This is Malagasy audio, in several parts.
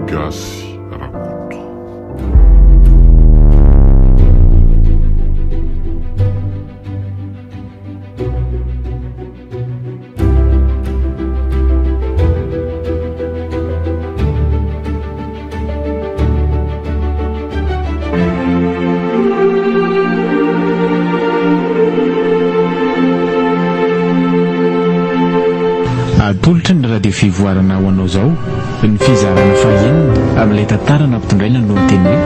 Gasy Rakoto. Atolotry ny Radio Fivoarana ho anao izao ny fizarana fahenina amin'ilay tantara nampitondraina ny lohateny hoe.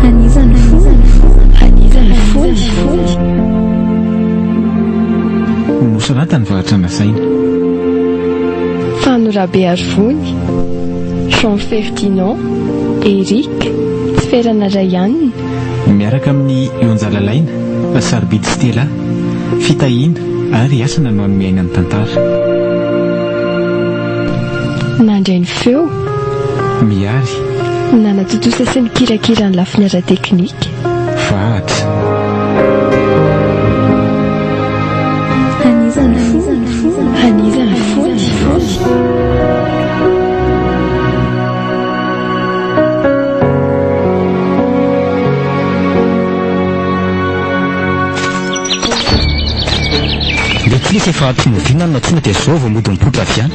An'iza ny fony? An'iza ny fony? Nosoratan'i Vahatra Nasaina. Fano Rabearivony, Jean Ferdinand, Eric, Tsiferana Rayan. Miaraka amin'i Onja Lalaina, Sarobidy Stella, Fitahiana ary Hasina no hanome aina ny tantara. Nandray ny feo. Mihary. Nanatontosa sy nikirakira ny lafiny ara-teknika. Vahatra. An'iza ny fony? An'iza ny fony? Le kilisa efa ampinoviana no nantsoina dia zao vao mody mipoitra avy any.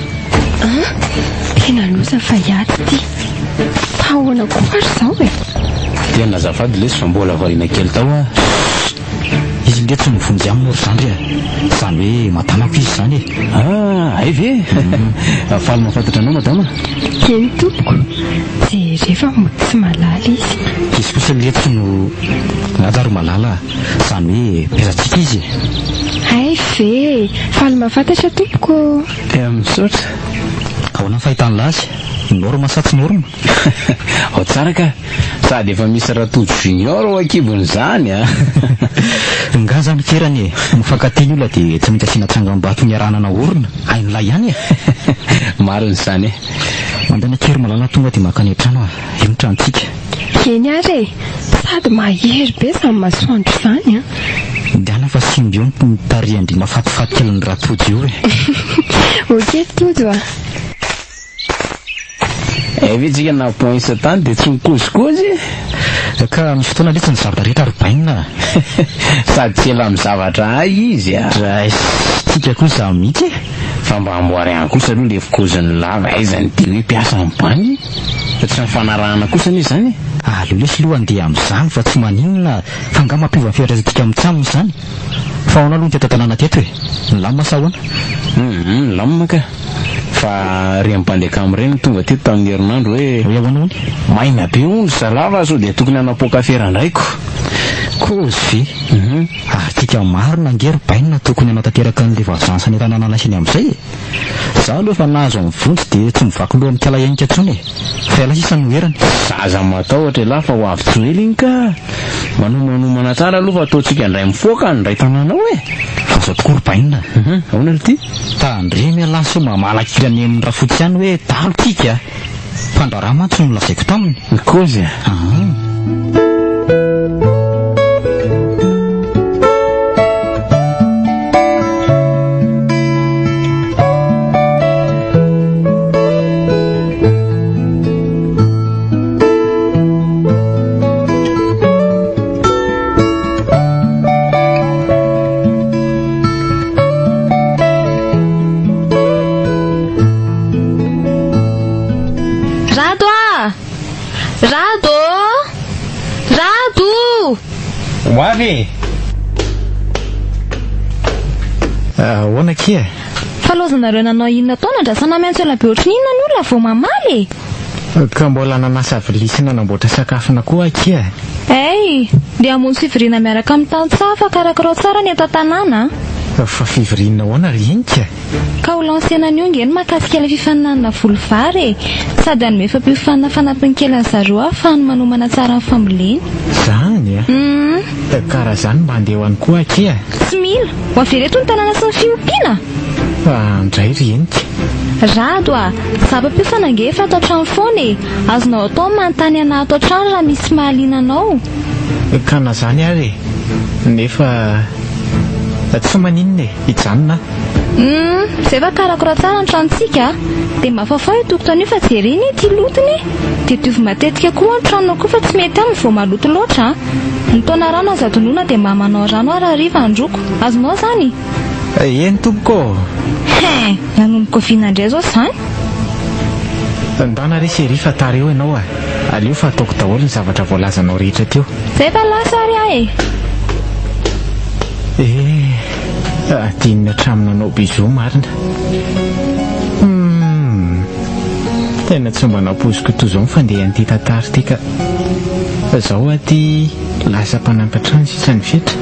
An! Tena loza fa hiady ity. Fa ahoana koa ary izao e? Tena azafady lesy fa mbola variana kely tao aho. Chut! Izy nge tsy mivonjy aminy ry zandry a! Izany hoe madamako izy izany e! Ah, hay ve? Faly mahafantatra anao madama. Eny tompoko, jereo fa mody tsy malala izy. Izy kosa letsy no lanja ry malala a! Izany hoe mpiasantsika izy e! Hay ve! Faly mahafantatra tompoko ô! Dia misaotra. Ahoana ny fahitan'lah azy? Norme sa tsy norme? Ao tsara ka! Sady efa misy Ratojo Junior ao an-kibony izany a! Nga zany kerany e! Mifankatia ny olona dia tsy maintsy asiana tsangambato niarahana naorina, hain'lah ihany e! Marina izany e! Mandehana kely malala tonga dia mankany an-trano a! Io ny tranontsika. Eny ary e! Sady mahery be izany masoandro izany an! Ndana fa simba eo ny tarehin-dry mahafatifaty kelin'i Ratojo io e! Ok Tojo a! Hay ve tsika na point isan-tany dia tsy mikozikozy e? Ka misy fotoana letsy ny zavatra rehetra ry bainina a! Sady tsy ela amin'ny zavatra hay izy a! Dray, tsika koa izaho mihitsy e! Fa mba amboary ihany kosa aloha le fikoziny lava, aiza ny dia hoe mpiasa amin'ny banky? Fa tsy nifanarahana kosa anie izany e! Aleo lesy aloha handeha amin'izany fa tsy maninona fa angaha mampiova ny fifandraisantsika amin'ny tsaminy izany? Fa ahoana aloha ny teto an-tanàna teto e? Nilamina sa ahoana? Hum, nilamina ka! Fa reny mpandeha kamo reny tonga teto tamin'ny herinandro hoe. Hoe ahoana hono? Maina be hono ry zalahy fa sao dia tokony hanapoaka afera indray ko. Kozy ve? Hum. Ary tika marina ange ry bainina tokony hanatanteraka an'ilay vazaha ny tanàna nasiany amin'izay e! Za aloha efa nahazo an'i Vonjy dia tsy mivaky loha amin'ikala henika intsony e! Fa ialahy sisa no herany. Zaza matahotra ialahy fa ho avy tsy ho ela iny ka! Manomanomana tsara aloha fa ataontsika indray mifoaka ny indray tanàna ao e! Fa zao tokoa ry bainina. Hum, ahoana ry ty? Tandremo ialahy sao mamalakira any amin'ny rafotsy any hoe dalo kika a! Mpandraharaha mantsy no nolazaiko taminy. Ny kôzy a! Aa. Rado ah! Rado ô! Rado! Ho avy e! Ahoana akia? Fa laozanareo nanao inona tao nandrasana miantso ela be ohatry ny inona ny olona vao mamaly e! Ka mbola nanasa vilia sy nanamboatra sakafona koa akia. Hey! Ndeha hamonjy fivoriana miaraka amin'ny tantsaha fa karakirao tsara ny eto an-tanàna a! Fa fivoriana ahoana ry Henika? Ka ho lancena anio nge ny mahakasika ilay fifaninanana voly vary e! Sady hanome fampiofanana fanampiny kely an zareo ahafahany manomana tsara ny famboleny. Zany a! Hum. Ka raha zany mba andeha ho any koa akia. Tsy mila! Ho avy eto ny tanàna sy ny fiompiana! Fa ndray ry Henika. Rado a! Zava-piofana ange efa ato an-trano foana e! Azonao atao ny manontany anà ato an-trano raha misy mahaliana anao. Ka na zany ary e! Nefa tsy maninona e! Hijanona aho. Humm, zay fa karakora tsara ny tranontsika a! Dia mba fafao io tokotany io fa jerena e ity lotony e! Dia diovy matetika koa ny tranonao koa fa tsy mety aminy vao maloto loatra a! Ny taona rano aza adinoina dia mba manao rano aho rahariva handroko. Azonao izany? Eny tompoko ô! Hein! Nanomboka oviana indray izao izany? Ndana re chérie fa tara eo ianao a! Aleo fa ataoko daholo ny zavatra voalazanao rehetra teo. Zay fa lasa ary aho e! Eh! Adinony hatramin'ny nanao bisous marina. Humm! Tena tsy mba nampoiziko toy izao ny fandehan'ity tantara ity ka. Izao aty lasa mpanampy hatrany sisa ny fetra.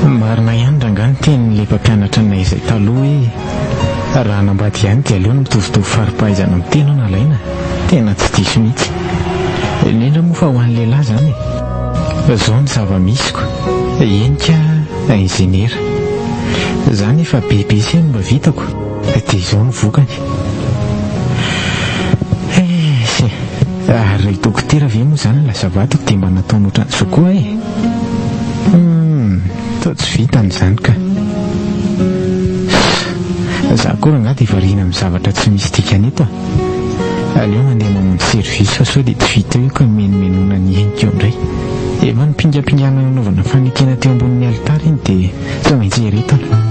Marina ihany rangahy ny tenin'ilay mpampianatra anay izay taloha hoe raha hanambady ihany dia aleo ny mitovitovy fari-pahaizana amin'ny tena no alaina. Tena tsy diso mihitsy. Indrindra moa fa ho an'ny lehilahy izany e. Izao ny zava-misy ko. Henika injeniera. Izany efa bebe sy no mba vitako. Dia izao no vokany. Eish e. Ary ry dokotera ve moa izany lasa vadiko dia mba nataony ohatran'izao koa e? Humm, toa tsy vitany izany ka. Za koa rangahy dia variana amin'ny zavatra tsy misy dikany eto a. Aleo mandeha mamonjy service fa sao dia tsy vita eo ka mimenomenona ny henika eo indray. Efa nipingampingana nanaovana fanekena teo ambonin'ny alitara iny dia tsy maintsy eretana.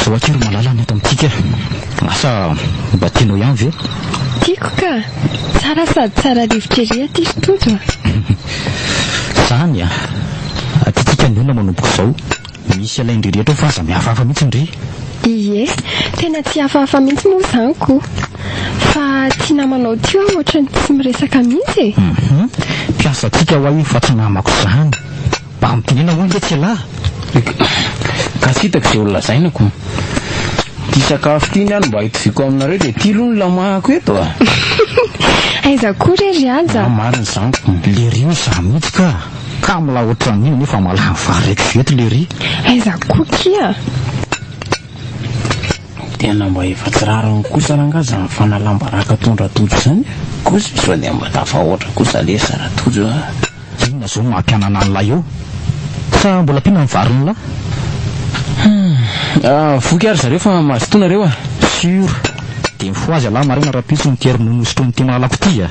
Zao akia ry Malala ny eto amintsika e. Asa mba tianao ihany ve? Tiako ka! Tsara sady tsara rivotra ery aty ry Tojo a! Zany a! Aty tsika ny olona manomboka izao. Misy alain-dry rehetra ao fa aza mihafahafa mihitsy ndry. Ie, tena tsy hafahafa mihitsy moa izany ko. Fa ty namanao ty hoa ohatran'ny tsy miresaka mihitsy e. Hum, mpiasantsika hoa io fa tsy namako izany. Mba mitenena hoa nge tsy elah. Ka tsy hitako izay ho lazaina ko. Ty sakafo ty ny ahy no mba itoviako aminareo dia ty aloha no lamahako eto a. Aiza koa re ry Haja? Ah, marina izany ko. Lery io za mihitsy ka. Kamo lah ohatran'io nefa malany vary raiky vety lery. Aiza koa kia? Tena mba efa tsy rariny kosa rangaha zany fanalam-baraka ataon-dRatojo zany a! Kosa sao dia mba tafahoatra kosa lesy Ratojo a! Inona zao no mampianana an'lah eo? Sa mbola ampiana ny varin'lah? Hum, voky ary zareo fa mazotoa nareo a! Sûr! Dia mifohaza ialahy maraina rahampitso ny tery nono sotroin'ity malalako ity a!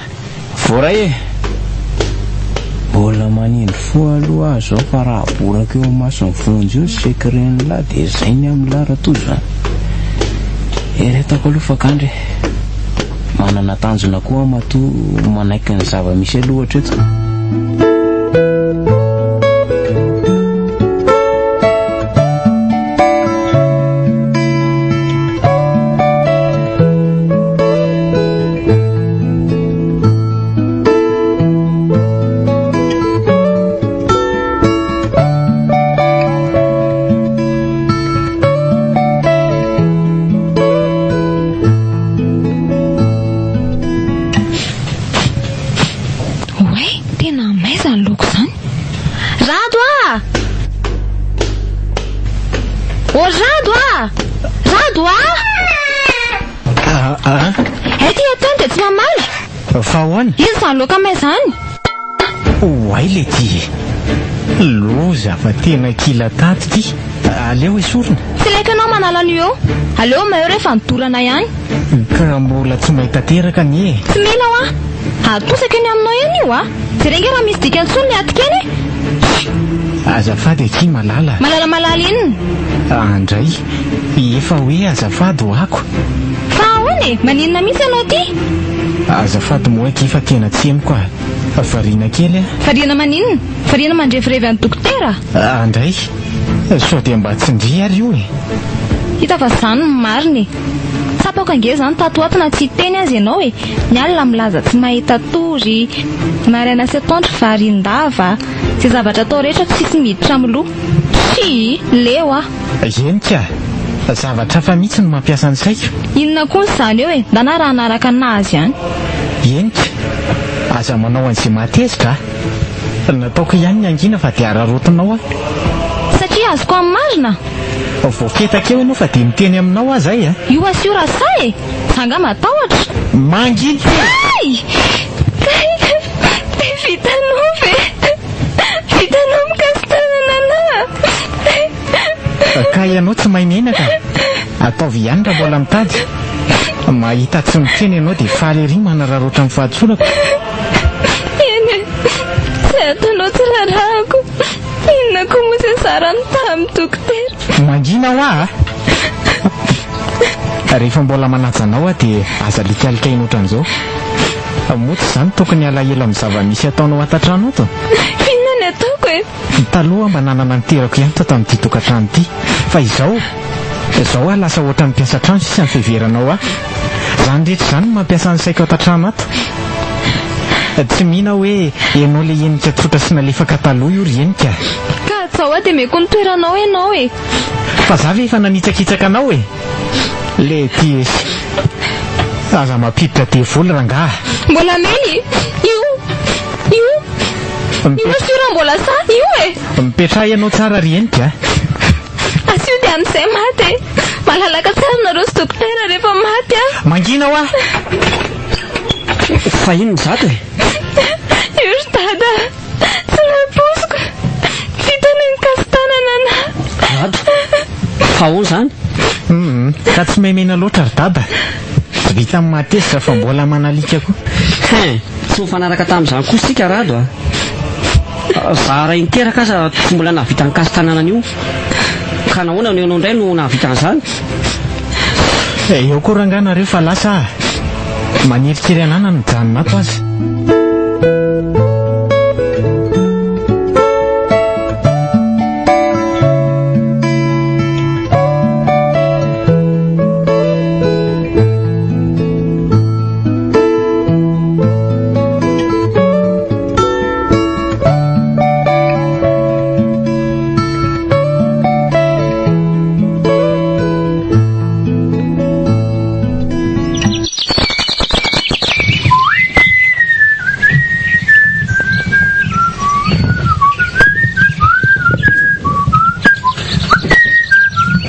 Voaray e! Mbola manindry fo aloha aho zao fa raha aborako eo imason'i Vonjy io ny secret-n'lah dia zay ny amin'lah Ratozo a! Eretako aloha fa kandry e! Manana tanjona koa aho matoa manaiky ny zava-misy aloha hatreto. Oay, tena may izany loko izany. Rado ah! Oh Rado ah! Rado ah! Ah, ah. Hay ty ataony dia tsy mamaly. Fa ahoana? Iza izany loaka may izany? Oay le ty e! Loza fa tena kila tato ty. Aleo esorina. Tsy ilaiko ianao manala an'io eo. Aleo may eo rehefa nidorana ihany. Ka mbola tsy may tanteraka anie e. Tsy mila hoa. Atosaka eny aminao eny io a. Jereo ange raha misy dikany intsony le atika eny e. Azafady akia Malala. Malala malala inona? Andray, efa hoe azafady hoako. Fa ahoana e? Maninona mihitsy ianao ity? Azafady moa akia fa tena tsy henoko a. Variana kely aho. Variana maninona? Variana mandrevirevy an'i dokotera? Andray, sao dia mba tsy ndry ary io e? Hita fa izany no marina e. Tsapako ange izany tato ho ato na tsy hiteny aza ianao e. Ny alina milaza tsy mahita tory, ny maraina sy atoandro varian-dava. Izay zavatra atao rehetra tsisy miditra amin'ny loha. Tsia, leo aho. Eny ka! Zavatra hafa mihitsy no mampiasa ny saiko. Inona koa izany eo e? Ndana raha hanaraka an'azy ihany. Henika, aza manao an'izay mahatezitra a! Nataoko ihany ny hangina fa dia araraotinao aho. Satria azoko amin'ny marina? Voafetaka eo ianao fa dia miteny aminao aho izay a! Io asio rasahy e! Za nga matahotra? Mangina e! Hay! Kay! Dia vitanao ve? Vitanao mikasi-tanana anah? Ka ianao tsy mahay miaina ka! Ataovy ihany raha mbola mitady. Mahita tsy miteny ianao dia faly ery manararaotra ny fahatsorako. Eny e! Izay ataonao tsy rarahako. Inona koa moa izay zara mitaha amin'ny dokotera? Mangina hoa a! Rehefa mbola manaja anao aho dia aza alikalikaina ohatran'izao. Moa tsy izaho no tokony halahelo amin'ny zava-misy ataonao ato an-trano ato? Inona ny ataoko e? Taloha aho mba nanana ny terako ihany tato amin'ity tokantrano ity. Fa izao, izao aho lasa ohatran'ny mpiasa trano sisa ny fiheveranao ahy. Izany rehetra izany no mampiasa ny saiko ato an-trano ato. Tsy mino aho hoe ianao ilay henika tsotra sy nalefaka taloha io ry henika. Ka hajao aho dia omeko ny toeranao ianao e! Fa za ve efa nanitsakitsaka anao e? Le piesy. Aza mampiditra devoly rangaha. Mbola mely io io io asio raha mbola sahy io e! Mipetraha ianao tsara ry henika a! Asio dia amin'izay maty e! Malalaka tsara nareo sy dokotera rehefa maty a! Mangina hoa! Fa inona izato e? Io ry dada a! Tsy nampoiziko. Vita ny nikasi-tanana anà. Rado, fa ahoana izany? Hum, ka tsy memena loatra ry dada. Tsy vitan'ny mahatezitra fa mbola manalika koa. Hein, tsy nifanaraka tamin'izany kosa isika Rado a. Za ray niteraka aza tsy mbola nahavita nikasi-tanana an'io. Ka nahoana no ianao indray no nahavita an'izany? Eo koa rangahy nareo fa lasa ah. Manirikiry anana ny mijanona ato aza.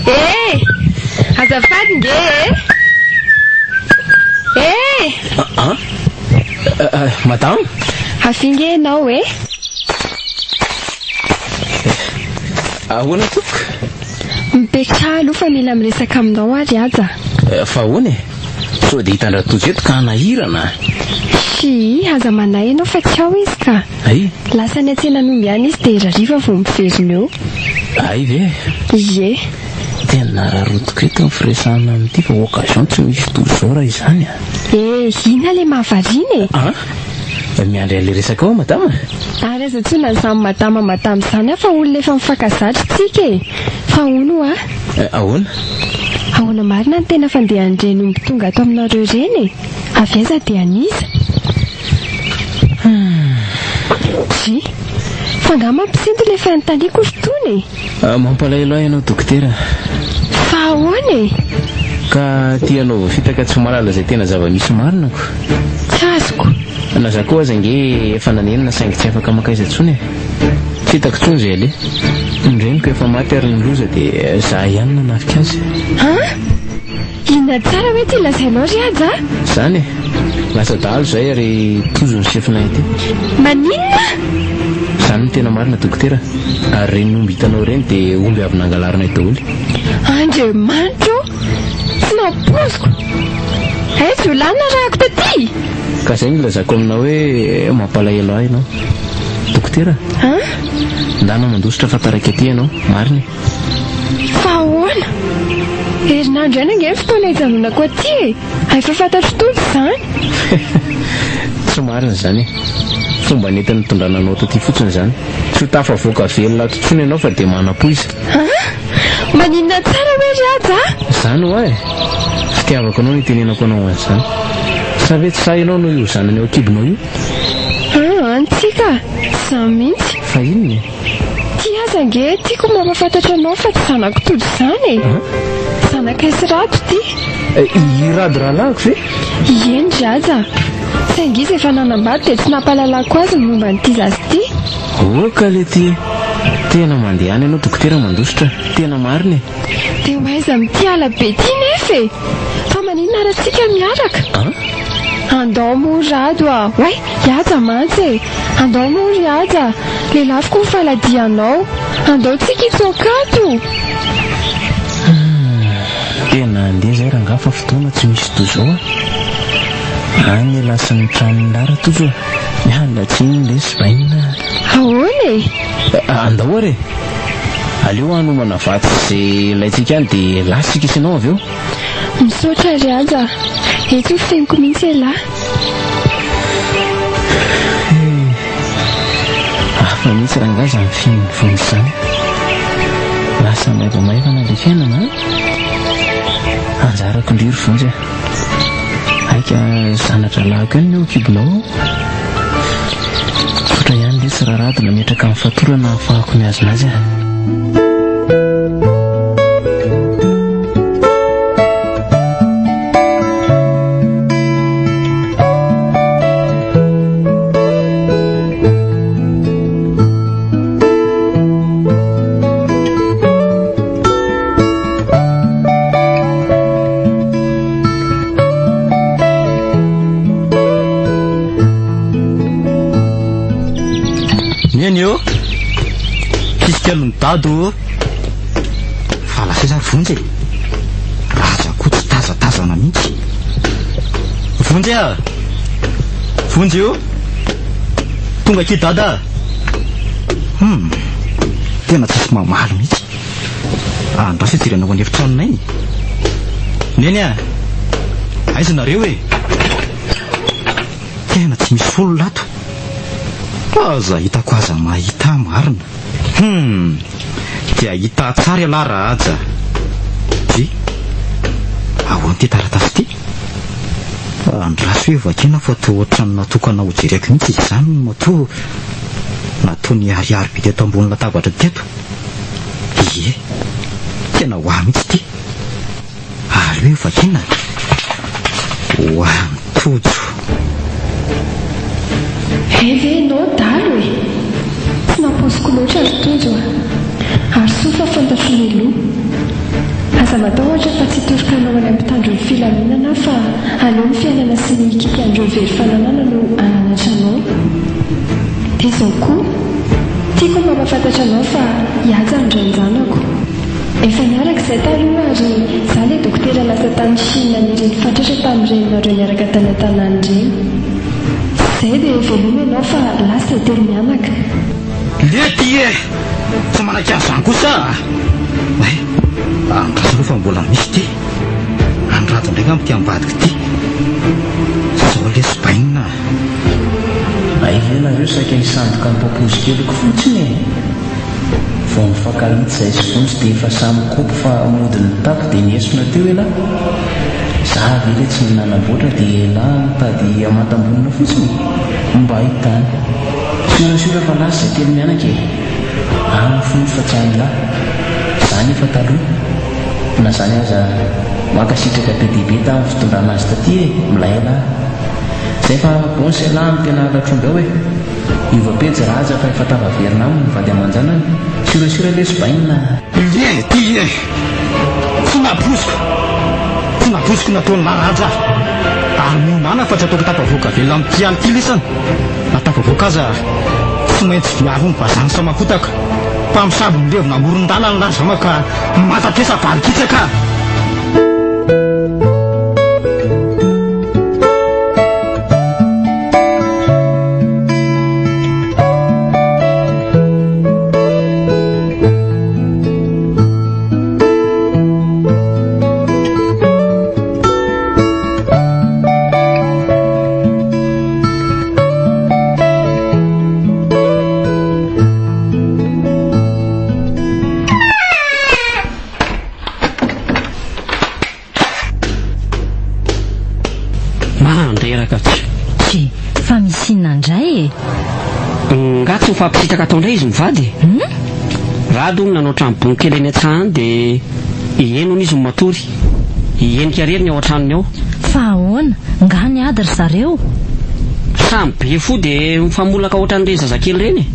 Eh! Azafady nge eh! Eh! Ah, ah. Madame? Avia nge ianao eh! Ahoana tompoko? Mipetraha aloha fa mila miresaka aminao aho ry Haja. Fa ahoana e? Sao dia hitan-dRatojo eto ka hanahirana a! Fii, aza manahy ianao fa tsy ao izy ka. Hay? Lasa niantsena an'omby any izy dia hariva vao miverina eo. Hay ve? Ie. Tena ararotiko eto ny firesahana amin'ity fa occasion tsy misy toy izao raha izany a! Eh, inona ilay mahavariana e? An? Miandry an'ilay resaka ao madama? Ary aza antsoina an'izany madama madama izany aho fa olona efa mifankazatra isika e! Fa hono hoa? Ahoana? Ahoana marina ny tena fandehan'ireny omby tonga ato aminareo ireny e? Avy aiza dia an'iza? Dry. Fa angaha mampisinto ilay fanontaniako ry Tony e? Mampalahelo ahy ianao dokotera. Fa ahoana e? Ka ty ianao voafitaka tsy mahalala izay tena zava-misy marina ko. Tsy azoko. Na za koa aza ange efa nanenina saingy tsy afaka mankaiza intsony e. Tsy hitako intsony izay aleha. Ny reniko efa maty ary ny loza dia za ihany nanafika azy. An? Inona tsara hoe ity lazainao ry Haja a? Izany e! Lasa dahalo izay ary tojo ny chefinay ity. Maninona? Izany no tena marina dokotera, ary ireny omby hitanao ireny dia omby avy nangalarinay daholo. Andriamanitra ô! Tsy nampoiziko! Hay jiolahy narahako taty! Ka izay no ilazako aminao hoe mampalahelo ahy ianao. Dokotera? An? Ndana mandositra fa taraiky aty ianao, marina e! Fa ahoana? Herinandro ihany ange ny fotoana hijanonako aty e! Efa fantatro Tojo izany. Tsy marina izany e! Fomba nentin'ny nitondrana anao taty fotsiny izany. Tsy ho tafavoaka velona ato intsony ianao fa dia manam-poiza. An? Maninona tsara hoe ry Haja a? Izany hoa e! Fitiavako anao no itenenako anao an'izany. Sa ve tsy sahy ianao noho io zanany ao an-kibonao io? An, tsia ka! Tsy izany mihitsy. Fa inona e? Ty aza ange tiako mampafantatra anao fa tsy zanako Tojo izany e! zanakay sy Rado ity. I Rado rahalahiko ve? Ieny ry Haja. Saingy izy efa nanambady dia tsy nampahalalako azy ny momba an'ity zaza ity. Oka lety e! Tena mandeha any ianao dokotera mandositra, tena marina e! Dia ho aiza amin'ity ala be ity nefa e! Fa maninona ary isika miaraka? An? Andao moa Rado a! Oay! I Haja mantsy e! Andao moa ry Haja! Lelafiko ny faladianao! Andao tsika hitsoaka ato! Tena handeha izay rangahy fa fotoana tsy misy toy izao a! Any elah sy ny tranon'i Lara Tojo a! Miala tsiny lesy bainina a! Ahoana e? Andao ary e! Aleo hanomana vatsy izay ilaintsika any dia lasa isika sy ianao avy eo. Misaotra ry Haja a! Etsy ho feniko mihitsy elah. Eh, hafa mihitsy rangahy izany fiainan'ny vonjy izany. Lasa maivamaivana ilay fiainana an! Anjarako indry ry Vonjy a! Aika zana-drahalahiko ihany ny ao an-kibonao ao. Tsotra ihany letsy raha rado nametraka ny fatorana ahafahako mihazona azy a. Neny ô! Tsisy kelon'i Dada ô! Fa lasa aiza ary Vonjy e? Raja koa tsy tazatazana mihitsy. Vonjy a! Vonjy ô! Tonga akia Dada a! Hum! Tena tsisy mamaly mihitsy. Andraso hijery anao any efitranonay. Neny a! Aiza nareo e? Tena tsy misy olona ato. Aza hitako aza mahita marina. Hum! Dia hita tsara ialahy Rahaja. Dry. Ahoana ity taratasy ity? Andraso hoe vakiana fa toa ohatran'ny natokana ho jereko mihitsy izy izany matoa natoa niharihary be teto ambony latabatra teto. Ie, tena ho ahy mihitsy ity. Aleo hoe vakiana. Ho an'i Tojo. Hay ve ianao dalo e! Tsy nampoiziko loatra ry Tojo a! Ary soa fa fantatro mialoha. Aza matahotra fa tsy hitoroka anao any amin'ny mpitandro ny filaminana aho fa aleo ny fiainana sy ny hikiky an'ireo very fananana no hananatra anao. Dia izao koa, tiako ny mampahafantatra anao fa i Haja no rain-janako. Efa niaraka izay taloha ary izaho ilay dokotera lasa tany Chine nireny fatratra tamin'ny reninareo niaraka tany an-tanàna ireny. Izay dia veloma ianao fa lasa izay telo mianaka. Lety e! Tsy manaiky an'izany kosa aho a! Hay, andraso aloha fa mbola misy ity. Andrado indray angamba ity ambadika ity. Zao lesy bainina a! Hay ve nareo saika hisandoka ny papozy keliko fotsiny e! Vao nifankahita izay sy Vonjy dia efa samy kopy fa mody nitapy dia niesona teo elah! Za ve le tsy nanamboatra dia elah mitady hamantam-bonona fotsiny? Mba ahitany. Siorasiora fa lasa izay telo mianaka e! Any Vonjy fa tsy any lah! Zany efa taloha. Na zany aza mankasitraka be dia be tamin'ny fitondrana azy taty e! Milay elah! Zay fa bon sy elah no tena halatr'omby ao e! Hiova pejy Raja fa efa tafaverina aminy ny vady aman-janany. Siorasiora lesy bainina a! Ie ty e! Tsy nampoiziko! Tsy nampoiziko nataon'i Raja ary miomàna fa tsy ataoko tafavoaka velona amin'ity ala ity lisany. Na tafavoaka aza tsy maintsy viavy ny vazaha samakotaka. Mpamosavy milevina amoron-dalana lahy zama ka matatesa valikitsaka a! Mandreraka tsy. Tsia, fa misy inona indray e? Nga tsy mifampisintaka tao indray izy mivady e? Hum? Rado hono nanao trano bongo kely eny an-tsaha any dia. Eny hono izy no matory. Henika irery ny ao an-tranony ao. Fa ahoana? Nga niady ry zareo? Samy be fo dia mifamolaka ohatran'ireny zazakely ireny e!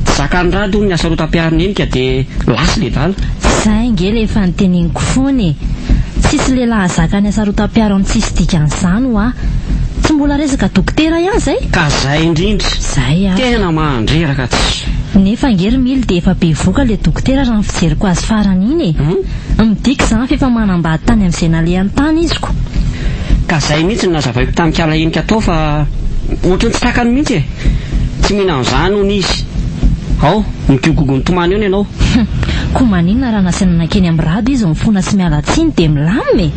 Tsy zakan'i Rado hono ny hasarotam-piaron'i Henika dia lasa ilay dala. Zay ange le efa noteneniko foana e! Tsisy lehilahy hahazaka ny hasarotam-piaro amin'ny tsisy dikany izany hoa! Tsy mbola resaka dokotera ihany izay? Ka zay indrindra! Zay ary. Tena mandreraka tsy. Nefa ange ry Mily dia efa bevoka le dokotera raha ny fijeriko azy farany iny e! Midika izany fa efa manambady tany amin'izay nalehany tany izy ko! Ka zay mihitsy no nazavaiko tamin'ikala Henika tao fa ohatry ny tsy takany mihitsy e! Tsy mino an'izany hono izy. Ao, migogogo mitomany eo ny anao. Hum! Koa maninona raha nasaina nankeny amin'i Rado izy mifona sy miala tsiny dia milamina e!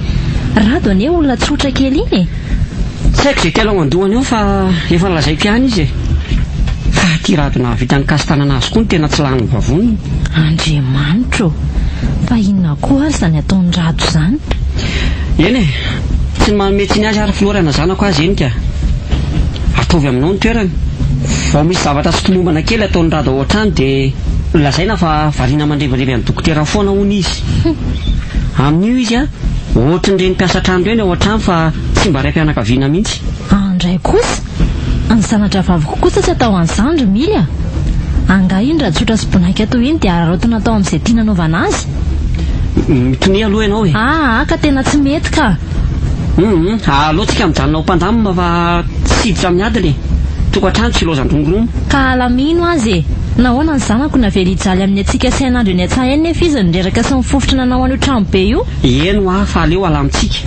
Rado anie olona tsotra kely iny e! Tsy haiko izay tianao ao an-dohany ao fa efa nolazaiko ihany izy e! Fa ity Rado nahavita nikasi-tanana azy koa no tena tsy lanin'ny vavoniny. Andriamanitra ô! Fa inona koa ary izany ataon'i Rado izany? Eny e! Tsy ny manome tsiny azy ary filoha raha na zanako aza eny ka! Ataovy aminao ny toerany. Vao misy zavatra tsy tomombana kely ataon'i Rado ao an-trano dia lazaina fa variana mandrebireby an'i Dokotera foana hono izy. Amin'io izy an, ohatrin'ireny mpiasa trano ireny ao an-trano fa tsy mba raim-pianakaviana mihitsy. Andray kosa! Ny zana-drahavaviko kosa tsy atao an'izany ry Mily a! Angaha iny raha tsotra sy bonaika toy iny dia araraotina atao amin'izay tiana anaovana azy? Mitonia aloha ianao e! Aa ka tena tsy mety ka! Hum, aleo tsika mijanona ho mpandamina fa tsy hiditra amin'ny adiny e! Tokantrano tsy ilaozan-drongoromo. Ka alamino azy e! Nahoana ny zanako navela hijaly amin'ny hatsiaka sy hainandro eny an-tsaha eny nefa izy nireraka sy nifofotra nanao an'io trano be io? Eny hoa fa aleo alamintsika.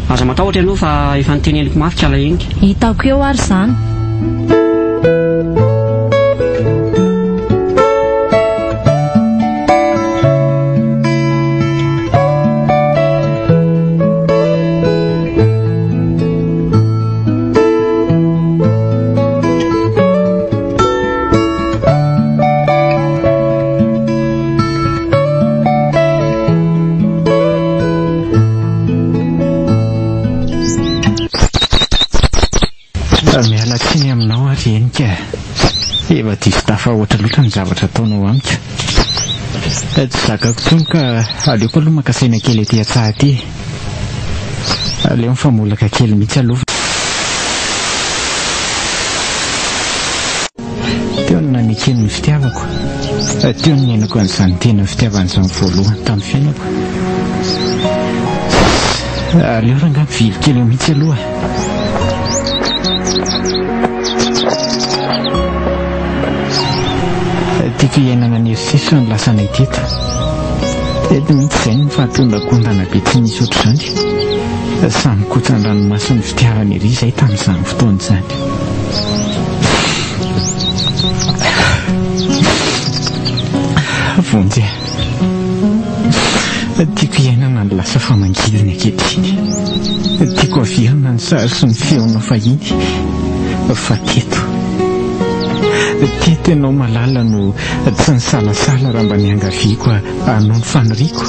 Aza matahotra ianao fa efa noteneniko mafy kala henika. Hitako eo ary izany. Miala tsiny aminao aho ry Henika a! Efa diso tafahoatra loatra ny zavatra ataonao amiko. Tsy zakako intsony ka aleoko aloha maka saina kely aty an-tsaha aty e. Aleo mifamolaka kely mihitsy aloha. Teo no nanekeny ny fitiavako. Teo no niainako an'izany tena fitiavana izany voalohany tamin'ny fiainako. Aleo rangahy mivily kely eo mihitsy aloha. Tiako hiainana ny herisesa ny lasanay teto. Teto mihitsy izay no fahatondakondana be tsy nisy ohatr'izany. Samy kotsan-dranomason'ny fitiavana ery izay tamin'izany fotoana izany. Vonjy a! Tiako hiainana ny lasa fa mangidy ny ankehitriny. Tiako haverina ny sary sy ny feonao fahiny fa teto. Teto ianao malala no tsy nisalasala raha mba niangaviako hanao ny faniriako.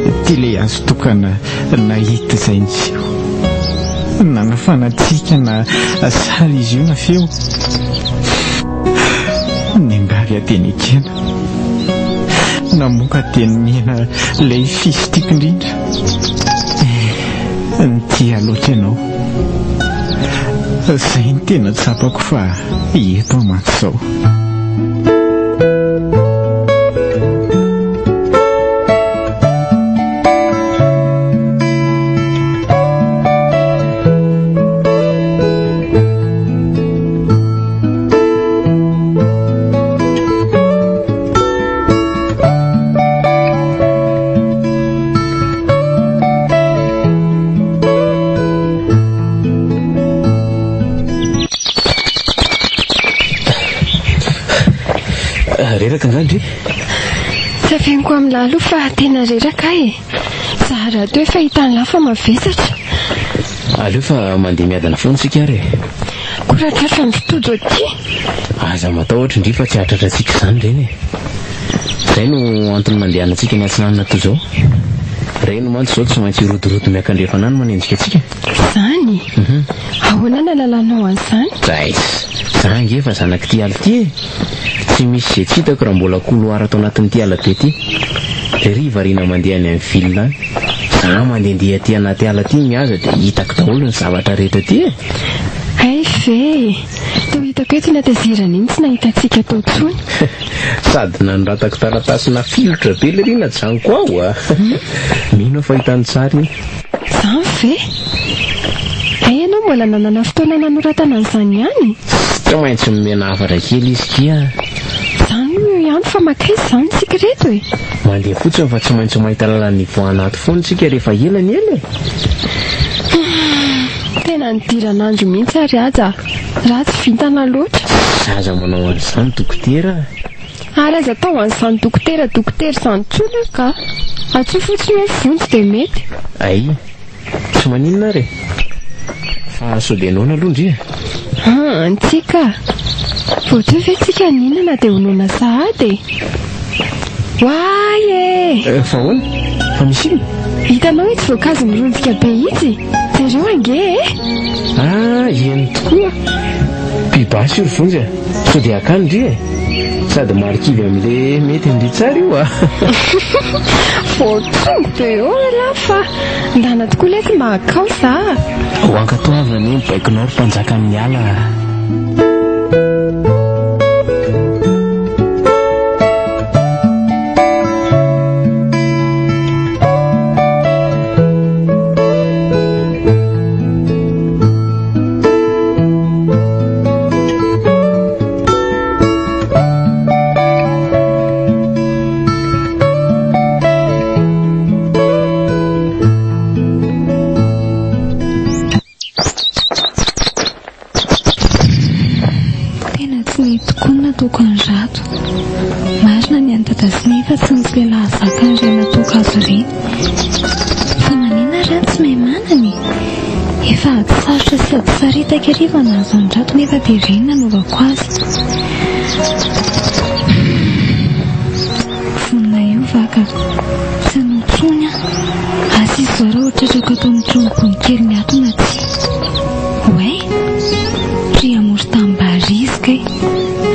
Ity ilay azo tokana nahita izay niseho. Nanafana antsika na sary izy io na feo. Niangavy aho dia nekena. Namoaka dia nomena ilay fisy tiako indrindra. Eh, nitia loatra ianao. Izay no tena tsapako fa eto aho mantsy izao. Reraka angaha ndry? Tsy afeniko amin'lah aloha fa tena reraka aho e. Za rahateo efa hitan'lah fa mavesatra. Aleo fa mandeha miadana foana isika ary e. Koa raha tratran'ny Tojo aty? Aza matahotra ndry fa tsy hahatratra antsika izany ireny e. Izay no antony nandehanantsika niatsinanana toy izao. Ireny mantsy izao tsy maintsy hirodorodo miakandrefana any manenjika antsika. Izany? Ahoana no ahalalanao an'izany? Dais! Za ange efa zanak'ity ala ity e! Tsy misy izay tsy hitako raha mbola couloir ato anatin'ity ala be ity. Ry variana mandeha any amin'ny ville any. Za mandehandeha aty anaty ala aty mihaza dia hitako daholo ny zavatra rehetra aty e! Hay ve e! Toa hitako hoe tsy natezerana iny tsy nahita antsika tao intsony. Sady nanoratako taratasy nafilotra be lery najanoko ao a! Mino aho fa hitany tsara iny. Izany ve? Hay ianao mbola nanana fotoana nanoratana an'izany ihany? Tsy maintsy nomena hafatra kely izy kia. Izany io ihany fa makaiza izany isika ireto e? Mandeha fotsiny fa tsy maintsy mahita lalana hivoahana ato foana isika rehefa ela ny ela e! Tena nidiran'andro mihitsy ary Haja a! Ratsy vintana loatra. Aza manao an'izany dokotera a! Ary aza atao an'izany dokotera dokotera izany intsony aho ka! Antsoy fotsiny hoe Vonjy dia mety. Ay! Tsy maninona ary e! Fa sao dia noana aloha ndry e! An, tsia ka! Vao teo ve tsika nihinana dia ho noana sahady e! Oay e! Fa ahoana? Fa misy inona? Hitanao itsy voankazo mironjika be itsy? Jereo ange e! Ah, eny tokoa! Pibasy io ry Vonjy a! Sao dia hakany ndry e! Sady marikivy amin'le mety ndry tsara io a! Vao tonga be eo ialahy fa ndana tokoa letsy mba hakao za a! Ho ankatoavina anie ny baikonao ry mpanjakan'ny ala a! Tena tsy nety tokoa ny nataoko an'i Rado. Marina ny an'i Dada sy Neny fa tsy nisy lehilahy zaka an'ireny nataoko azy ireny. Fa maninona ary aho tsy mahay manana e? Efa ady sarotra sy ady saritaka ery vao nahazo an'i Rado nefa dia ireny nanaovako azy. Vonona hiova aho ka. Tsy hanao intsony aho. Asa izy izao raha ho tratrako ato amin'ny tranombony keliny ato na tsia. Oay! Ry amoron-tanimbary izy kay.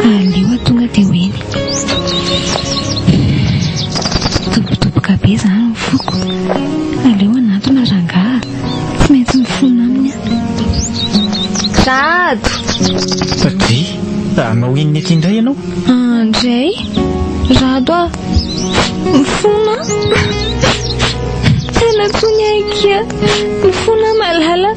Aleo aho tonga dia ho eny. Dobodoboka be izany ny foko. Aleo hanantona rangahy a. Tsy maintsy mifona aminy aho. Rado! Dry, hanao inona eto indray ianao? Andray, Rado a! Mifona aho. Tena tony ahy akia. Mifona aho malala.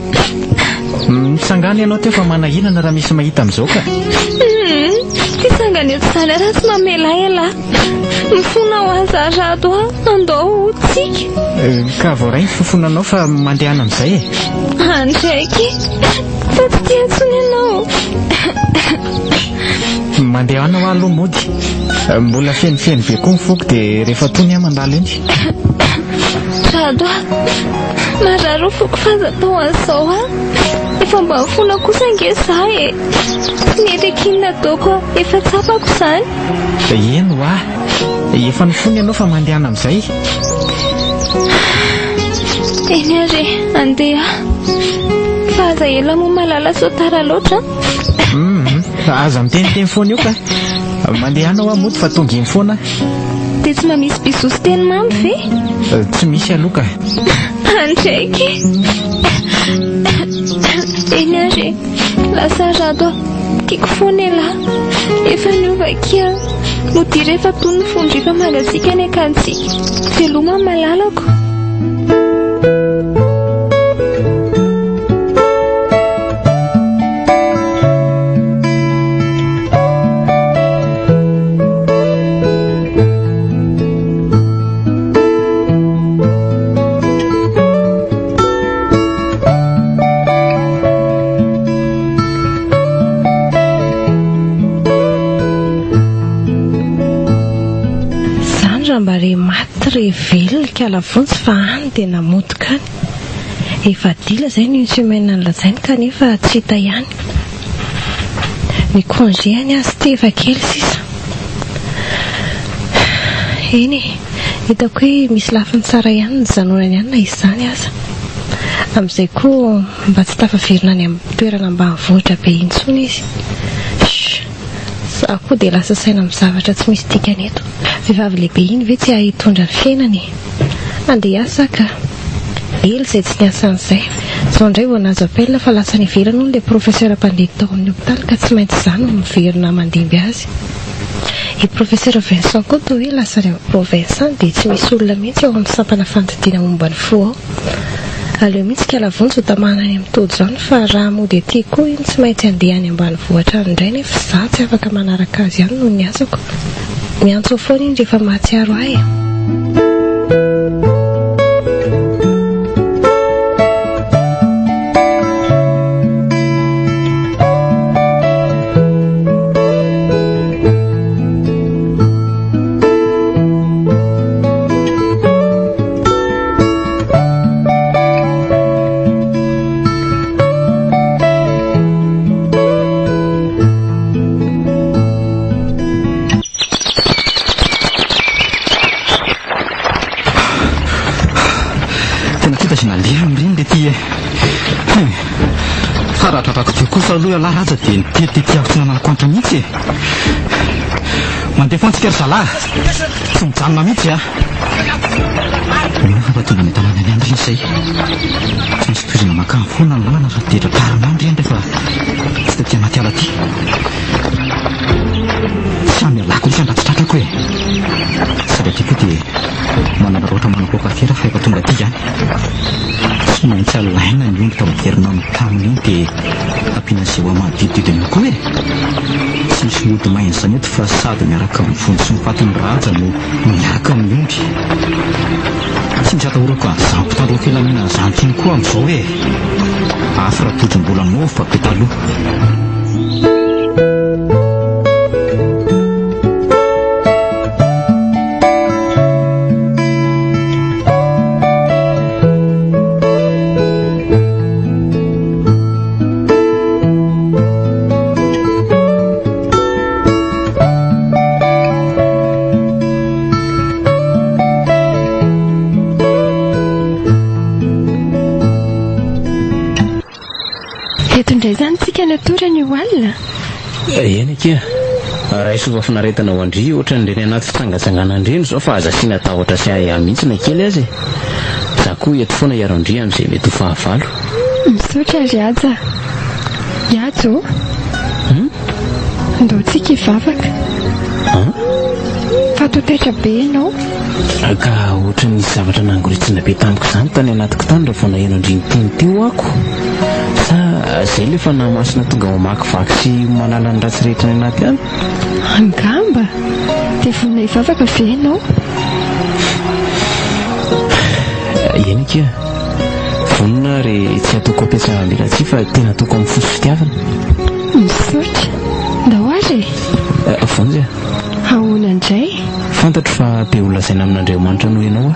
Mitsangàna ianao teo fa manahirana raha misy mahita amin'izao ka. Hum, hitsangana eto izany raha tsy mamela ahy ialahy. Mifona ho ahy za Rado a, andao tsika. Eh, ka voaray ny fifonanao fa mandehana amin'izay e. Andraiky, fa tsy tia intsony ianao. Mandehana ho aloha mody. Mbola fenofeno be koa ny foko dia rehefa tony aho mandalo eny. Rado a, marary ny foko fa aza atao an'izao a. Efa mba mifona kosa ange za e. Tsy mety akia ny nataoko a, efa tsapako izany. Eny hoa, efa nifona ianao fa mandehana amin'izay. Eny ary e, andeha. Fa aza ela moa malala sao tara loatra. Hum, aza miteniteny foana eo ka. Mandehana hoa mody fa tonga eny foana aho. Dia tsy mba misy bisous sy teny mamy ve? Eh, tsy misy aloha ka. Andraiky. Eny ary e, lasa Rado a. Tiako foana ialahy. Efa niova akia. Modia rehefa tony ny fondro efa mangatsiaka ny akantsika. Veloma malalako. Zany raha mba re maty re velona ikala vonjy fa any dia namotika any. Efa dila izay ny une semaine nolazainy kanefa tsy hita ihany. Ny congé any azy ity efa kely sisa. Eny e, hitako hoe misy lafiny tsara ihany ny nijanonany any na izany aza. Amin'izay koa mba tsy tafaverina any amin'ny toerana ambanivohitra be intsony izy. Shh! Izaho koa dia lasa saina amin'ny zavatra tsy misy dikany eto. Vehivavy lehibe iny ve tsy hahay hitondra ny fiainany e? Handeha hiasa aho ka. Ela izay tsy niasa an'izay. Izao indray vao nahazo appel fa lasa any ivelany hono ilay professeur mpandidy tao amin'ny hopitaly ka tsy maintsy izaho no miverina mandimby azy. I professeur Vincent koa toa hoe lasa any amin'ny province any dia tsy misy olona mihitsy ao amin'ny sampana fandidiana momba ny fo ao. Aleo mihitsy kala Vonjy ho tamana any amin'i Tojo any fa raha mody aty koa iny tsy maintsy handeha any ambanivohitra any indray nefa izaho tsy afaka manaraka azy any noho ny asako. Miantso aho foana iny rehefa mahatsiaro ahy e. Tena tsy hita izay naleha amin'ireny le ty e. Hein. Fa raha tratrako teo kosa aloha ialahy Raja dia nitety tety aho tsy nanalako antra mihitsy e. Mandeha foana tsika ry zalahy. Tsy mijanona mihitsy a. Mino aho fa tonga any an-tanàna any ihany ry izay. Tsy maintsy tohizana mankany foana ny lalana fa dia tratrarina any ry rehefa tsy taty anaty ala aty. Tsy hamelako mihitsy raha tsy tratrako e. Sady aty koa dia manararaotra manapoaka afera fa efa tonga aty ihany. Tsy maintsy alaina ny omby tafaverina amin'ny taniny iny dia ampiana an'izay manodidididina eo koa e. Tsy misy mody maina izany eto fa sady miaraka amin'ny vonjy sy ny fatin'i Raja no miaraka amin'ny omby. Tsy misy atahorako an'izany mpitandro ny filaminana izany intsony koa amin'izao e. Afy Ratojo mbola nôvy fa be taloha. Eto indray izany tsika natory anio alina? Eny akia. Raiso ho fahafinaretana ho an-dry ohatran'ireny anaty fitsangatsanganana ireny izao fa aza asiana tahotra sy ahiahy mihitsy na kely aza e. Za koa eto foana hiaro an-dry amin'izay mety ho fahavalo. Misaotra ry Haja a. I Haja ô? Hum? Ndao tsika hivavaka. An? Fa toa taitra be ianao. Ka ohatran'ny nisy zavatra nangoritsina be tamiko izany tany anatiko tany raha vao naheno an-dry niteny teo ako. Sa izay ilay fanahy masina tonga mamakivaky sy manala ny ratsy rehetra any anaty any? Angamba! Dia vonona hivavaka ve ianao? Eny akia. Vonona ary tsy ataoko am-pihatsaram-belatsihy fa tena ataoko amin'ny fo sy fitiavana. Misaotra. Ndao ary e! Vonjy a! Ahoana indray? Fantatro fa be ho lazaina amin'Andriamanitra noho ianao aho.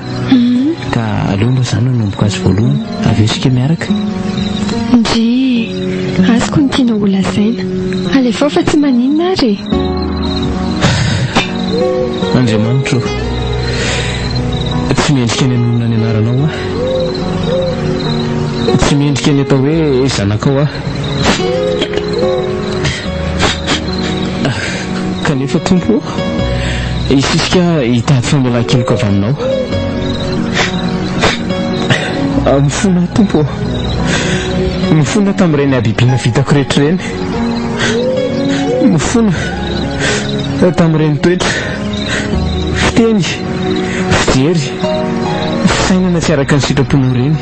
Ka aleo aloha izaho no hanomboka azy voalohany, avy eo isika miaraka. Ndrii! Azoko ny tianao ho lazaina. Alefao fa tsy maninona ary e! Andriamanitra ô! Tsy mendrika ny hanonona ny anaranao aho. Tsy mendrika ny atao hoe zanakao aho. Kanefa Tompo ô, isisika hitady famelan-keloka avy aminao. Mifona aho Tompo ô. Mifona tamin'ireny habibiana vitako rehetra ireny. Mifona tamin'ireny toetra, fiteny, fijery, fisainana tsy araka ny sitraponao ireny.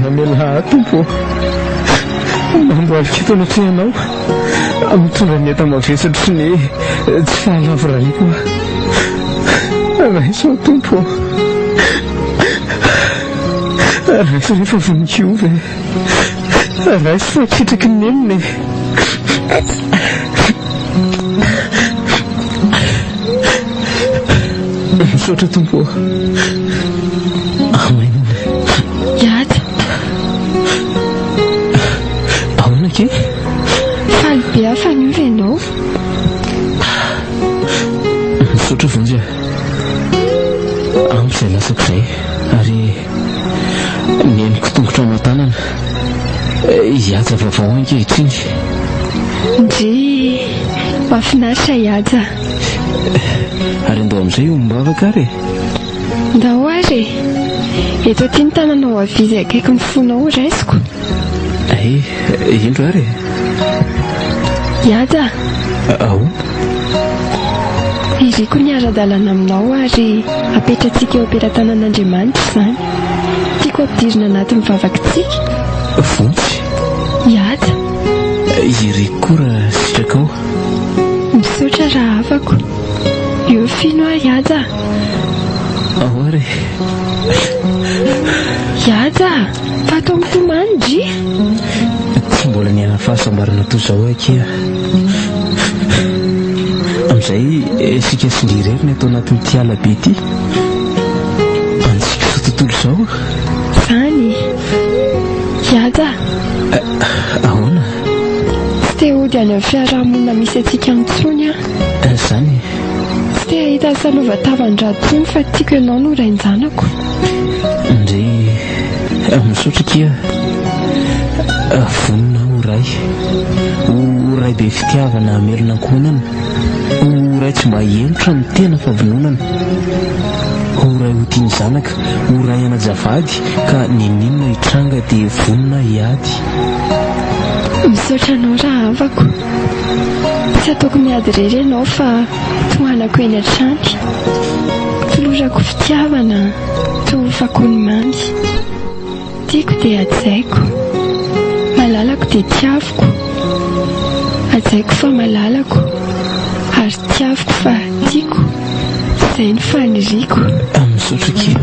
Mamelà ahy Tompo ô. Mandohalika eto anatrehanao, mitondra ny enta-mavesatro sy ny tsy fahalavorariako aho. Raiso aho Tompo ô. Raiso rehefa vonon-kiova e. Raiso fa ketraky ny nenina e. Misaotra Tompo ô. Amen. Hiady. Ahoana akia? Faly be aho fa niova ianao. Misaotra Vonjy a. Ampy izay lasako izay ary neniko tongotra aman-tanana. Hihaja vaovao ankehitriny. Ndry, mahafinaritra i Haja. Ary andao amin'izay hiombom-bavaka ary e. Ndao ary e. Eto aty ny tananao havia izay akaikin'ny fonao ho raisiko. Hay, indro ary e. I Haja. Ahoana? Iriko ny hiara-dalana aminao ary apetratsika eo am-pelatanan'Andriamanitra izany. Tiako ampidirina anatin'ny vavakitsika. Vonjy. I Haja. Iriko koa raha sitrakao. Misaotra rahavako. Eo fino aho Haja a. Ao ary e. Haja a! Fa atao mitomany dry. Tsy mbola niaina fahasambarana toy izao aho akia. Amin'izay isika sy ndry irery ny ato anatin'ity ala be ity. Antsika izao tontolo izao. Izany. Haja a! Ahoana? Tsy te hody any amin'ny fiarahamonina misy antsika intsony aho. Izany e. Tsy te hahita ny salova-tavan-dRado intsony fa tiako ianao no rain-janako. Ndry, misaotra akia. Vonona aho ho ray. Ho ray be fitiavana hamelona ankohonana. Ho ray tsy mba hihemotra ny tena fahavononana. Ho ray ho tia ny zanaka, ho ray hanaja vady ka n'inon'inona hitranga dia vonona hiady. Misaotra anao rahavako. Tsy ataoko miady irery ianao fa tohanako eny hatrany. Tolorako fitiavana tohofako ny mamy. Tiako dia hajaiko. Malalako dia tiaviko. Hajaiko fa malalako. Ary tiaviko fa tiako. Izay no faniriako. Misaotra akia.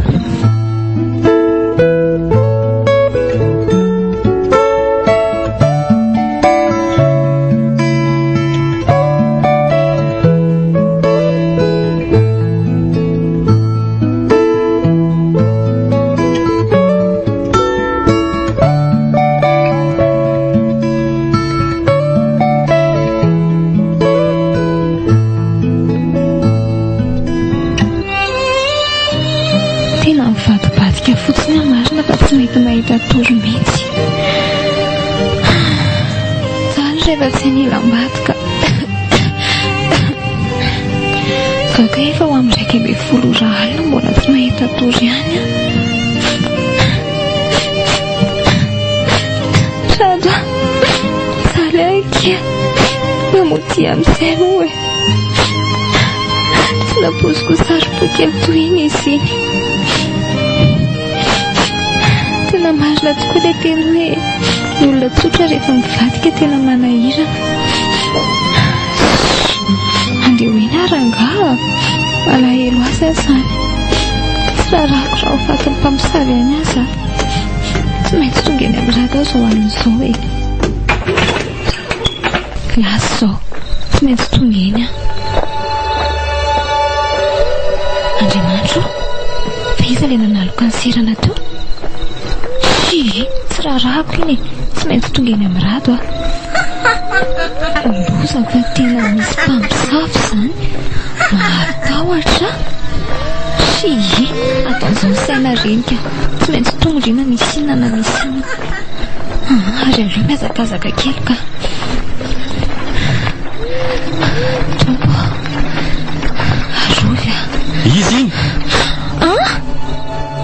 Tena mivadibadika fotsiny aho marina fa tsy mety mahita tory mihitsy. Izany rehefa tsy anilam-bady ka. Izao kay efa ho amin'ny 11 ora alina mbola tsy mahita tory ihany aho. Rado a, mijaly ahy akia. Mamotia amin'izay moa e. Tsy nampoiziko ho saro-po kely toy iny izy iny. Tena marina tokoa ilay teny hoe ny olona tsotra rehefa mivadika tena manahirana. Andeha ho eny aho rangaha. Malahelo azy aho izany. Tsy raharahako raha ho fatin'ny mpamosavy any aza. Tsy maintsy tonga eny amin'ny rado aho izao alina izao e. Lasa izao. Tsy maintsy tonga eny aho. Andriamanitro ô! Fa iza ilay nanaloka ny serana teo? Tsia, tsy raharahako iny e! Tsy maintsy tonga eny amin'ny rado aho. Loza fa tena misy mpamosavy izany. Mahatahotra. Tsia, ataon'izao ny saina renika. Tsy maintsy tonga ndry na misy inona na misy inona. Ary aleo mihazakazaka kely ka. Tompo ô, arovy aho. Iza iny? An?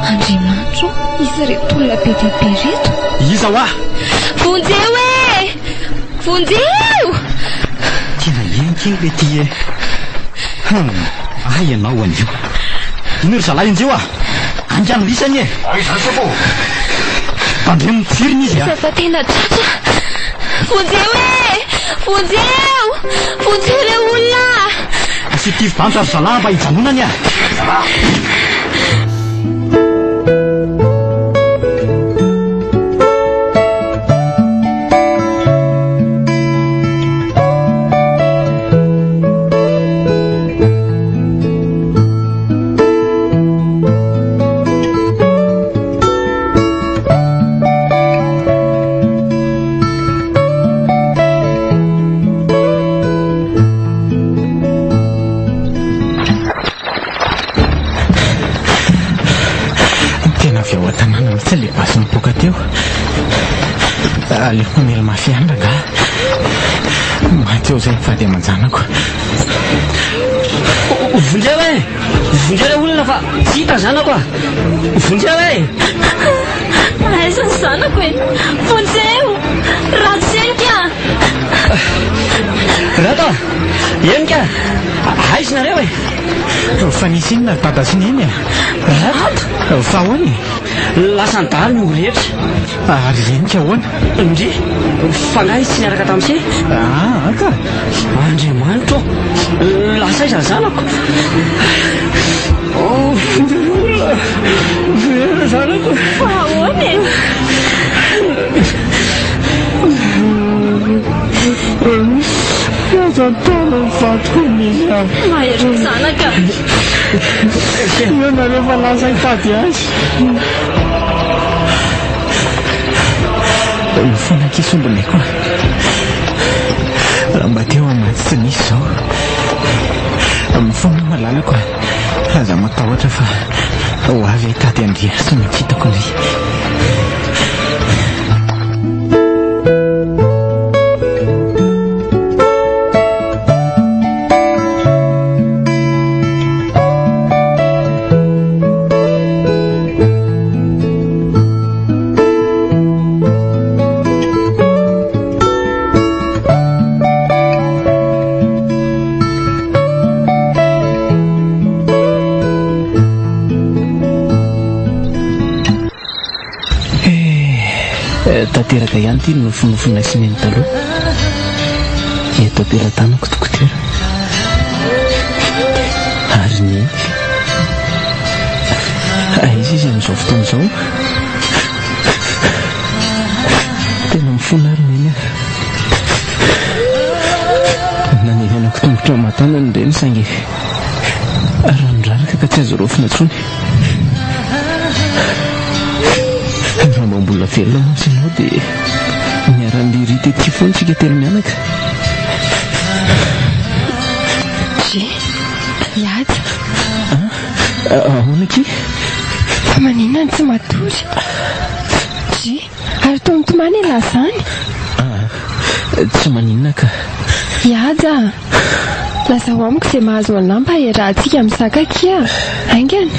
Andriamanitro ô, iza ireto olona be dia be ireto? Iza hoa? Vonjeo e! Vonjeo! Tena eny kely le ty e. Hum, ahy ianao anio. Ino ry zalahy injeo a? Haingano lisany e! Aiza ry sefo? Tandremo ny tsiriny izy a! Iza fa tena tratra! Vonjeo e! Vonjeo! Vonjeo ireo olona! Asio tifi-danitra ry zalahy mba hijanonany a! Tena avy ao an-tanàna mihitsy ilay basy nipoaka teo. Aleoko mamely mafy ihany rangahy. Maty eo izay ny vady aman-janako. Vonjeo e! Vonjeo re olona fa tsy hita ny zanako a! Vonjeo e! Aiza ny zanako e? Vonjeo! Ratsy henika! Rado! Henika! Aiza nareo e? Fa nisy inona ry dada sy neny e? Rado! Fa ahoana e? Lasan'ny dahalo ny omby rehetra. Ary henika ahoana? Ndry, fa angaha izy tsy niaraka tamin'i se? Ah, ka. Andriamanitra ô! Lasa aiza ny zanako? Oh, olona! Very ny zanako. Fa ahoana e? Aza ataonao ny vadiko misy aho. Mahery ny zanaka. Eo nareo fa lasa hitady azy. Mifona akia sombinay koa. Raha mba teo aho maty tsy nisy izao. Mifona malalako a. Aza matahotra fa ho avy hitady an-dry ary tsy maintsy hitako ndry. Eh, tanteraka ihany ity nofinofinay sy neny taloha. Eto am-pelatanako dokotera. Ary neny. Aiza izy amin'izao fotoana izao? Tena mifona ary neny ah. Nanenenako tongotra aman-tanany ireny saingy rano raraka ka tsy azo raofina intsony. Raha mba mbola velona mantsy ianao dia niara-niria tety foana isika telo mianaka. Dry, mihaja. Ahoana akia? Fa maninona no tsy matory? Dry, ary toa mitomany ialahy izany? Ah, tsy maninona ka. Mihaja a! Lazao amiko izay mahazo anà mba hiarahantsika mizaka akia! Haingana!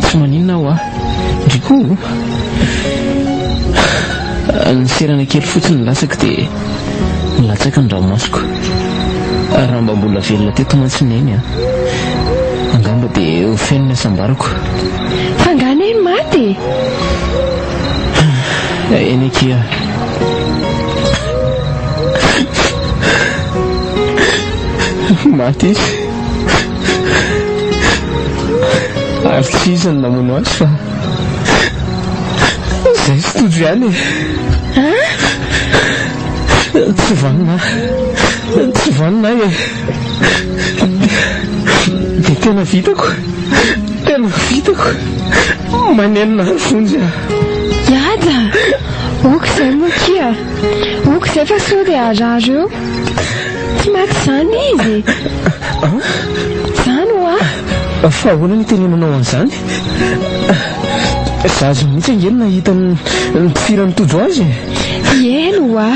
Tsy maninona aho a! Ndry koa! Niserana kely fotsiny ny latsako dia nilatsaka ny ranomasoko. Raha mba mbola velona teto mantsy Neny a! Angamba dia ho feno ny hasambarako. Fa angaha Neny maty e? Eny akia. Maty izy. Ary tsy iza no namono azy fa izay sy Tojo ihany e. Tsy vanona aho. Tsy vanona aho e. Dia tena vitako. Tena vitako. Manenina ahy Vonjy a. Mihaja! Ok izay moa kia. Ok izay fa sao dia harary eo. Tsy maty izany izy e. Izany hoa. Fa ahoana no itenenanao an'izany? Zaza mihitsy ange no nahita ny nitifiran'i Tojo azy e. Eny hoa.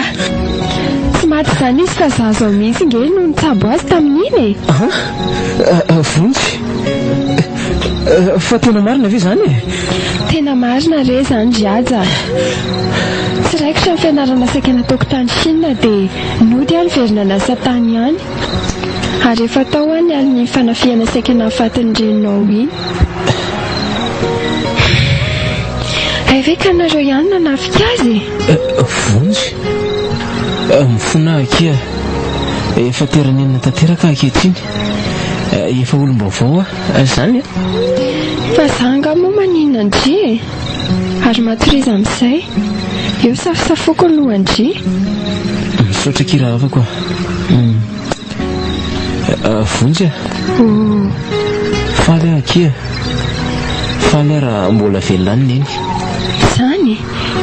Tsy maty izany izy fa zaza mihitsy ange no nitsabo azy tamin'iny e. Vonjy. Fa tena marina ve izany e? Tena marina re izany ry Haja a! Tsy raikitra ny fianarana saika nataoko tany Chine dia nody aho niverina niasa tany ihany. Ary efa tao aho ny alin'iny fanafihana saika nahafaty ny reninao iny. Hay ve ka nareo ihany nanafika azy e? Vonjy, mifona akia. Efa tera-nenina tanteraka aho ankehitriny. Efa olom-baovao aho. Izany e? Fa za angaha moa maninona an-dry e? Ary matoriza amin'izay. Eo safosafoko ny lohan-dry. Misaotra akia rahavako a. Vonjy a. Oh. Faly aho akia. Faly aho raha mbola velona any Neny. Izany?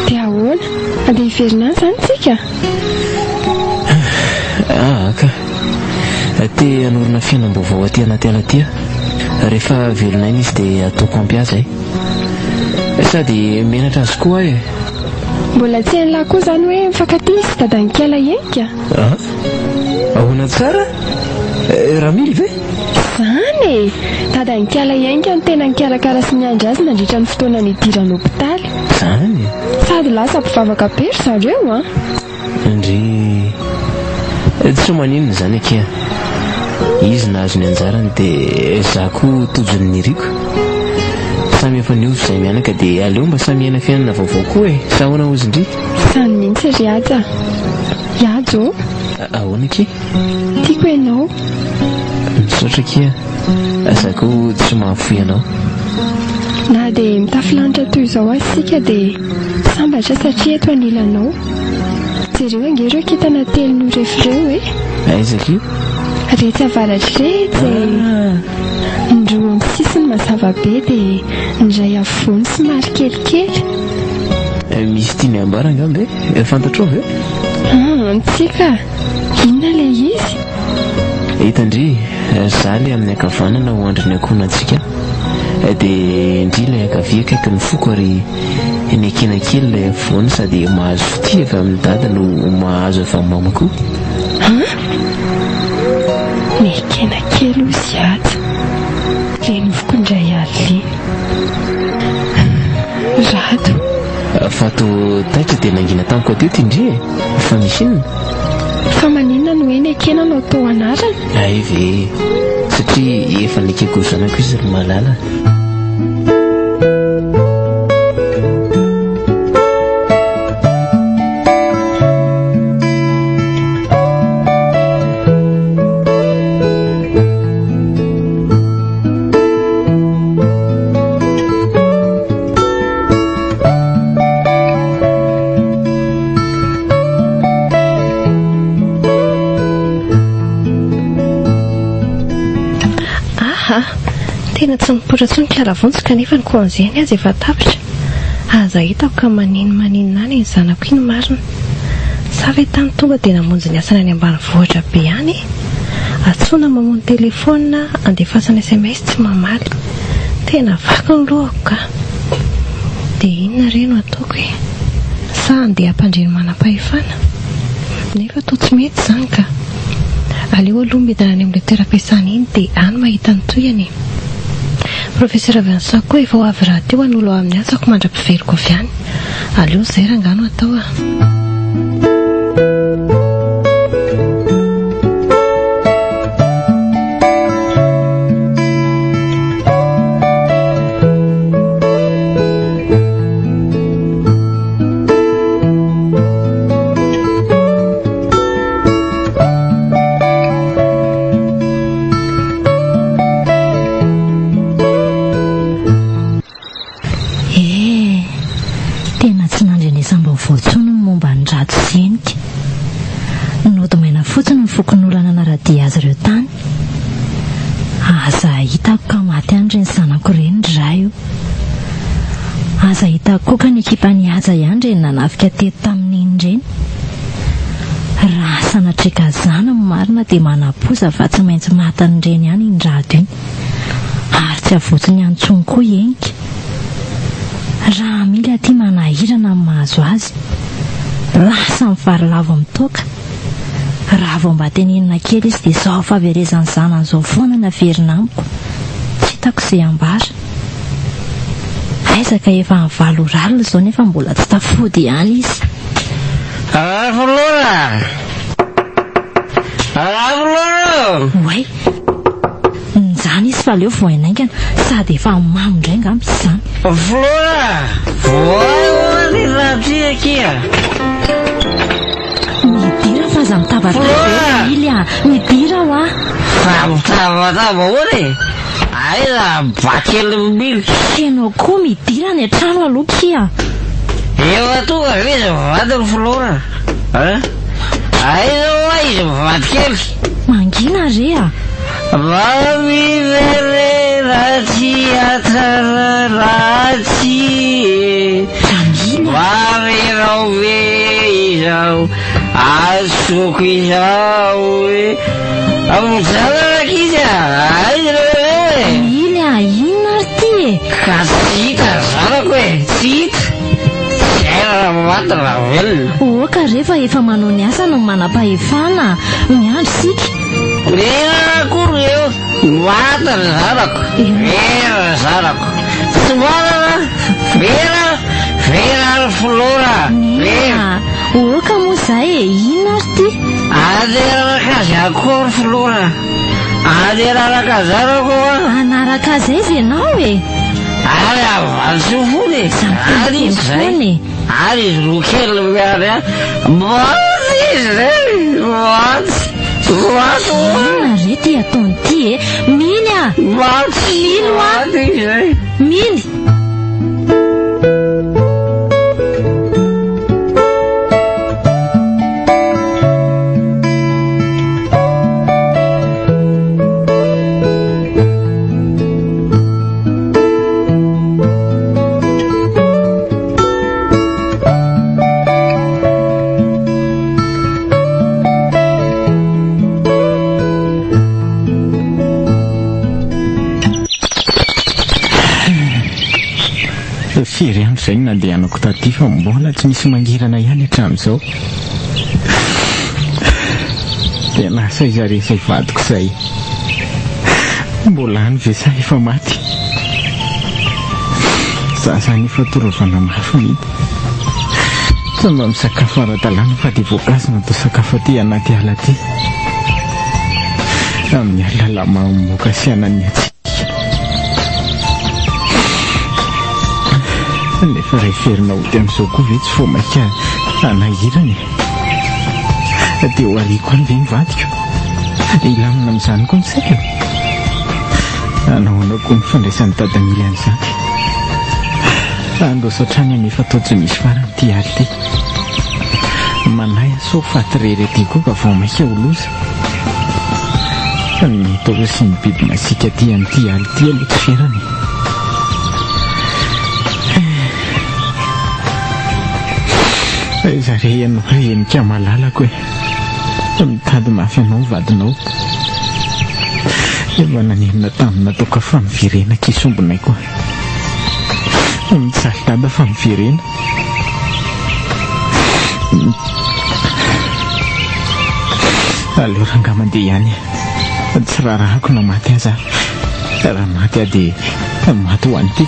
Dia ahoana? Andeha hiverina any izany tsika? Ah, ka. Te hanorina fiainam-baovao aty anaty ala aty aho. Rehefa velona aina izy dia ataoko ampy ahy izay. Sady menatra azy koa aho e. Mbola tsy hain'lah koa izany hoe mifankatia izy sy dadan'i Kiala Henika? Ah? Ahoana tsara? Ramily ve? Izany e! Dadan'i Kiala Henika no tena nikarakara sy niandry azy nandritra ny fotoana nidirany hopitaly. Izany e! Sady lasa mpivavaka be ry zareo an! Ndry. Tsy maninona izany akia. Izy nahazo ny anjarany dia za koa tojo ny niriko. Samy efa niova izahay mianaka dia aleo mba samy hiaina fiainana vaovao koa e! Sa ahoana hozy ndry? Izany mihitsy ry Haja. I Hajo ô! Ahoana akia? Tiako ianao. Misaotra akia. Za koa tsy mahafoy anao. Na dia mitafy lanitra toy izao aza isika dia sambatra satria eto anilanao. Jereo ange ireo kintana telon'io refy ireo e! Aiza akia? Retsy avaratra iretsy e! Ny roa amin'ny sisiny mazava be dia ny iray afovoany somary kelikely. Misy tiany hambara angamba e? Fantatrao ve? An, tsia ka! Inona ilay izy? Hita ndry, za le amin'ny ankavanana ho andrin'ny ankohonantsika dia ndry ilay ankavia akaikin'ny foko ary nekena kely ilay afovoany sady mahazo fitia avy amin'i dada no mahazo avy amin'i mama koa. An? Nekena kely hozy Haja. Renofiko indray alina iny. Rado. Fa toa taitra dia nangina tampoka teo ty ndry e! Fa misy inona? Fa maninona no hoe nekena no atao anarana? Hay ve! Satria efa nekeko ho zanako izy ry Malala. Aha! Tena tsy nipoitra intsony Kiala Vonjy kanefa ny congé-ny aza efa tapitra. Aza hitako ka maninomaninona any iny zanako iny marina. Sa ve tany tonga dia namonjy ny asany any ambanivohitra be any e? Antsoina mamono telephone, andefasana sms tsy mamaly. Tena vaky ny lohako ka. Dia inona re no ataoko e? Sa handeha hampandre ny manam-pahefana? Nefa toa tsy mety izany ka. Aleo aloha midina any amin'ilay toeram-piasana iny dia any mahita ny tohiny e. Professeur Vincent koa efa ho avy rahateo hanolo ahy amin'ny asako mandra-piveriko avy any. Aleo izay rangahy no atao a. Eh! Tena tsy nandrenesam-baovao intsony ny momba an'i Rado sy Henika. Nody maina fotsiny ny fokonolona nanara-dia azy ireo tany. Aza hitako ka maty any ireny zanako ireny ry Ray o! Aza hitako koa ka ny ekipan'i Haja ihany ireny nanafika teto tamin'iny ireny. Raha sanatria ka zany ny marina dia manam-poza fa tsy maintsy matin'ireny ihany iny Rado iny. Ary tsy avotsiny ihany intsony koa i Henika. Raha hamily aty manahirana ny mahazo azy. Lasa mivarilavo amin'ny toaka. Raha vao mba tenenina kely izy dia izao fahaverezan'ny zanany izao foana ny averina amiko. Tsy hitako izay ambara. Aiza ka efa amin'ny valo ora alina izao nefa mbola tsy tafody ihany izy. Raflora! Raflora! Oay! Njany izy fa aleo vohaina haingana sady efa mamo indray angamba izy izany. Flora! Vohay hoa ny ratsy akia! Midira fa aza mitabataba eo ry Lily a! Midira hoa! Fa mitabataba ahoana e? Aiza ba kely mily? Ianao koa midira any an-trano aloha kia! Efa tonga ve izy mivady ry Flora a? Aiza hoa izy mivady kely? Mangina re a! Mba miverena tsy hatsara ratsy e! Jamila! Mba avelao ve izao azoko izao e! Mijanona rankizy a! Aiza nareo e? Mily a! Inona ary ity e? Ka tsy hita ny zanako e! Tsy hita! Tsy hay raha maty. Maty raha velona. Oka re fa efa manao ny asany ny manam-pahefana. Miandry isika. Inona akory eo? Maty ry zanako. Very ry zanako. Tsy manana, vera, vera ry Flora. Nena, oka moa izay e, inona ary ity? Aneraraka azy akory Flora. Aneraraka zanako a. Hanaraka azy aiza ianao e? Ary avantsio foana e. Ary izy zay. Ary izy roa kely miary a. Maty izy zay. Maty. Maty hoa. Inona re ty ataony ty e? Miny a! Maty. Mino a! Maty izy zay. Miny! Firy andro izay no nandehanako taty fa mbola tsy misy mangirana ihany hatramin'izao. Dia lasa iza re izay vadiko izay. Mbola any ve sa efa maty? Za zany efa torovana mafy mihitsy. Tsy mba misakafo ara-dalàna fa dia voankazo no atao sakafo aty anaty ala aty. Amin'ny alina lamamoka sy anan'ny hatsiaka. Nefa raha hiverina hody amin'izao koa ve tsy vao mainka hanahirana e? Dia ho ariako any ve ny vadiko? Hilamina amin'izany koa ny saiko? Hanahoana koa ny fandraisan'i Dadamily an'izany? Handroso hatrany anefa toa tsy misy farany ity aly ity. Manahy aho sao faty irery aty koa ka vao mainka ho loza. Ny taolo sy ny biby masiaka aty amin'ity aly ity aloha tsy ferana e. Aiza re ianao ry henika malalako e? Mitady mafy anao ny vadinao. Efa nanenina tamin'ny nataoko fa miverena kisombinay koa. Mijaly dada fa miverena. Aleo rangahy mandeha ihany. Tsy raharahako na maty aza. Raha maty aho dia maty ho an'ity.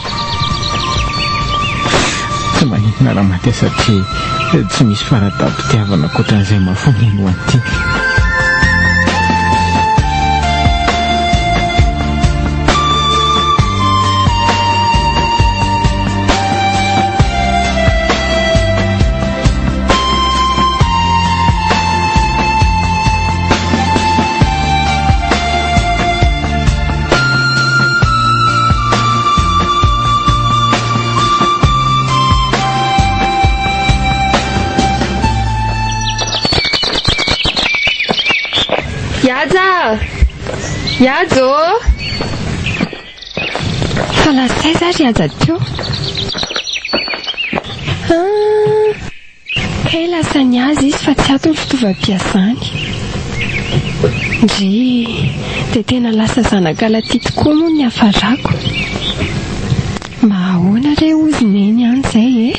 Tsy maninona raha maty aho satria tsy misy faradam-pitiavana ankoatran'izay mahafoneny ho an'ity. Yaja! Yaja ô! Fa lasa aiza ary Yaja teo? Ah! Kay lasa nihaza izy fa tsy ato ny fitaovam-piasany. Ndry, dia tena lasa zanak'alaty tokoa moa ny niafarako. Mba ahoana re hozy Neny any izay e?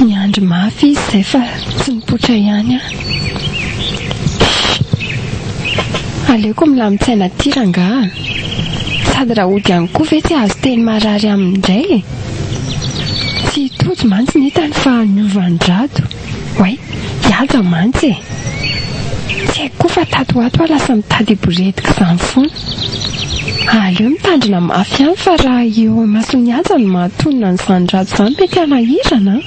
Niandry mafy izy izay fa tsy nipoitra ihany aho. Shh! Aleoko milamin-tsaina aty rangaha a! Sady raha hody any koa ve tsy hahazo teny marary aminy indray e? Tsy i Tojo mantsy ny hitany fa niova an-dRado. Oay, hihaja mantsy e! Tsy haiko koa fa tato ho ato aho lasa mitady hiboredika izany foana. Aleo mitandrina mafy ihany fa raha eo imason'i Haja no mahatonina an'izany Rado izany mety hanahirana an!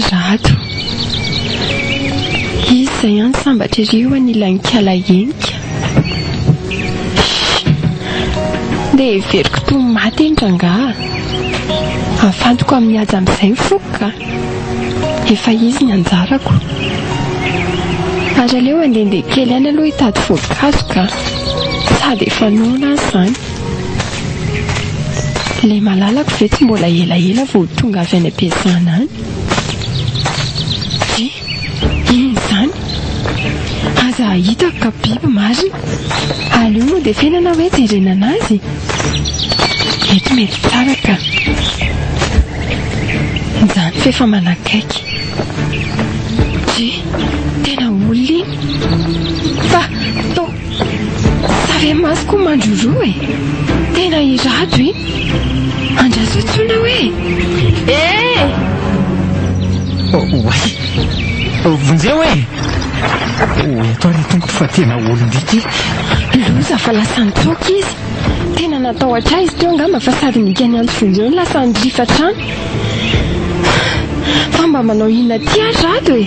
Rado. Izy izay ihany sambatra ery eo anilan'i Kala Henika. Shh! Dia heveriko toy ny maty iny rangaha. Afantoko amin'ny haja amin'izay ny foko ka. Efa izy ny anjarako. Ary aleo handehandeha kely any aloha hitady voankazo ka. Sady efa noana aho izany. Ilay malalako ve tsy mbola elaela vao ho tonga avy any am-piasana any? He! Inona izany? Aza hitako ka biby marina. Aleo mody efenana hoe jerena anazy. Eto mety tsara ka. ihany fa efa manakaiky. Dry, tena olona iny. Fa toa save maso koa mandroroa e. Tena i Rado iny. Andraso antsoina hoe. Eh! Oay! Vonjeo e! Hoy ato ary tompoko fa tena olon-dia ity. Loza fa lasa nitsoaka izy. Tena natahotra ahy izy teo angamba fa sady nika niantso vonjeo no lasa nirifa hatrany. Fa mba manao inona aty ary Rado e?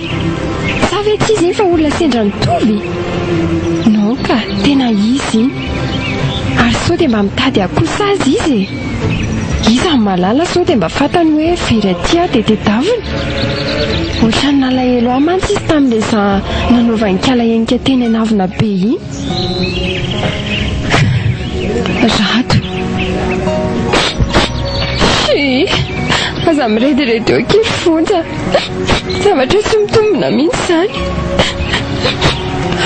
Sa ve tsy izy iny fa olona sendra nitovy? Non ka, tena izy iny. Ary sao dia mba mitady ahy kosa aza izy e? Iza no mahalala sao dia mba fantany hoe very aty aho dia tedavina? Ohatran'ny nalahelo ahy mantsy izy tamin'ilay za nanaovan'i Kala henika teny an'avona be iny. Rado. Tsia, aza mirediredy eo akia ry Fonja. Zavatra tsy mitombina mihitsy izany.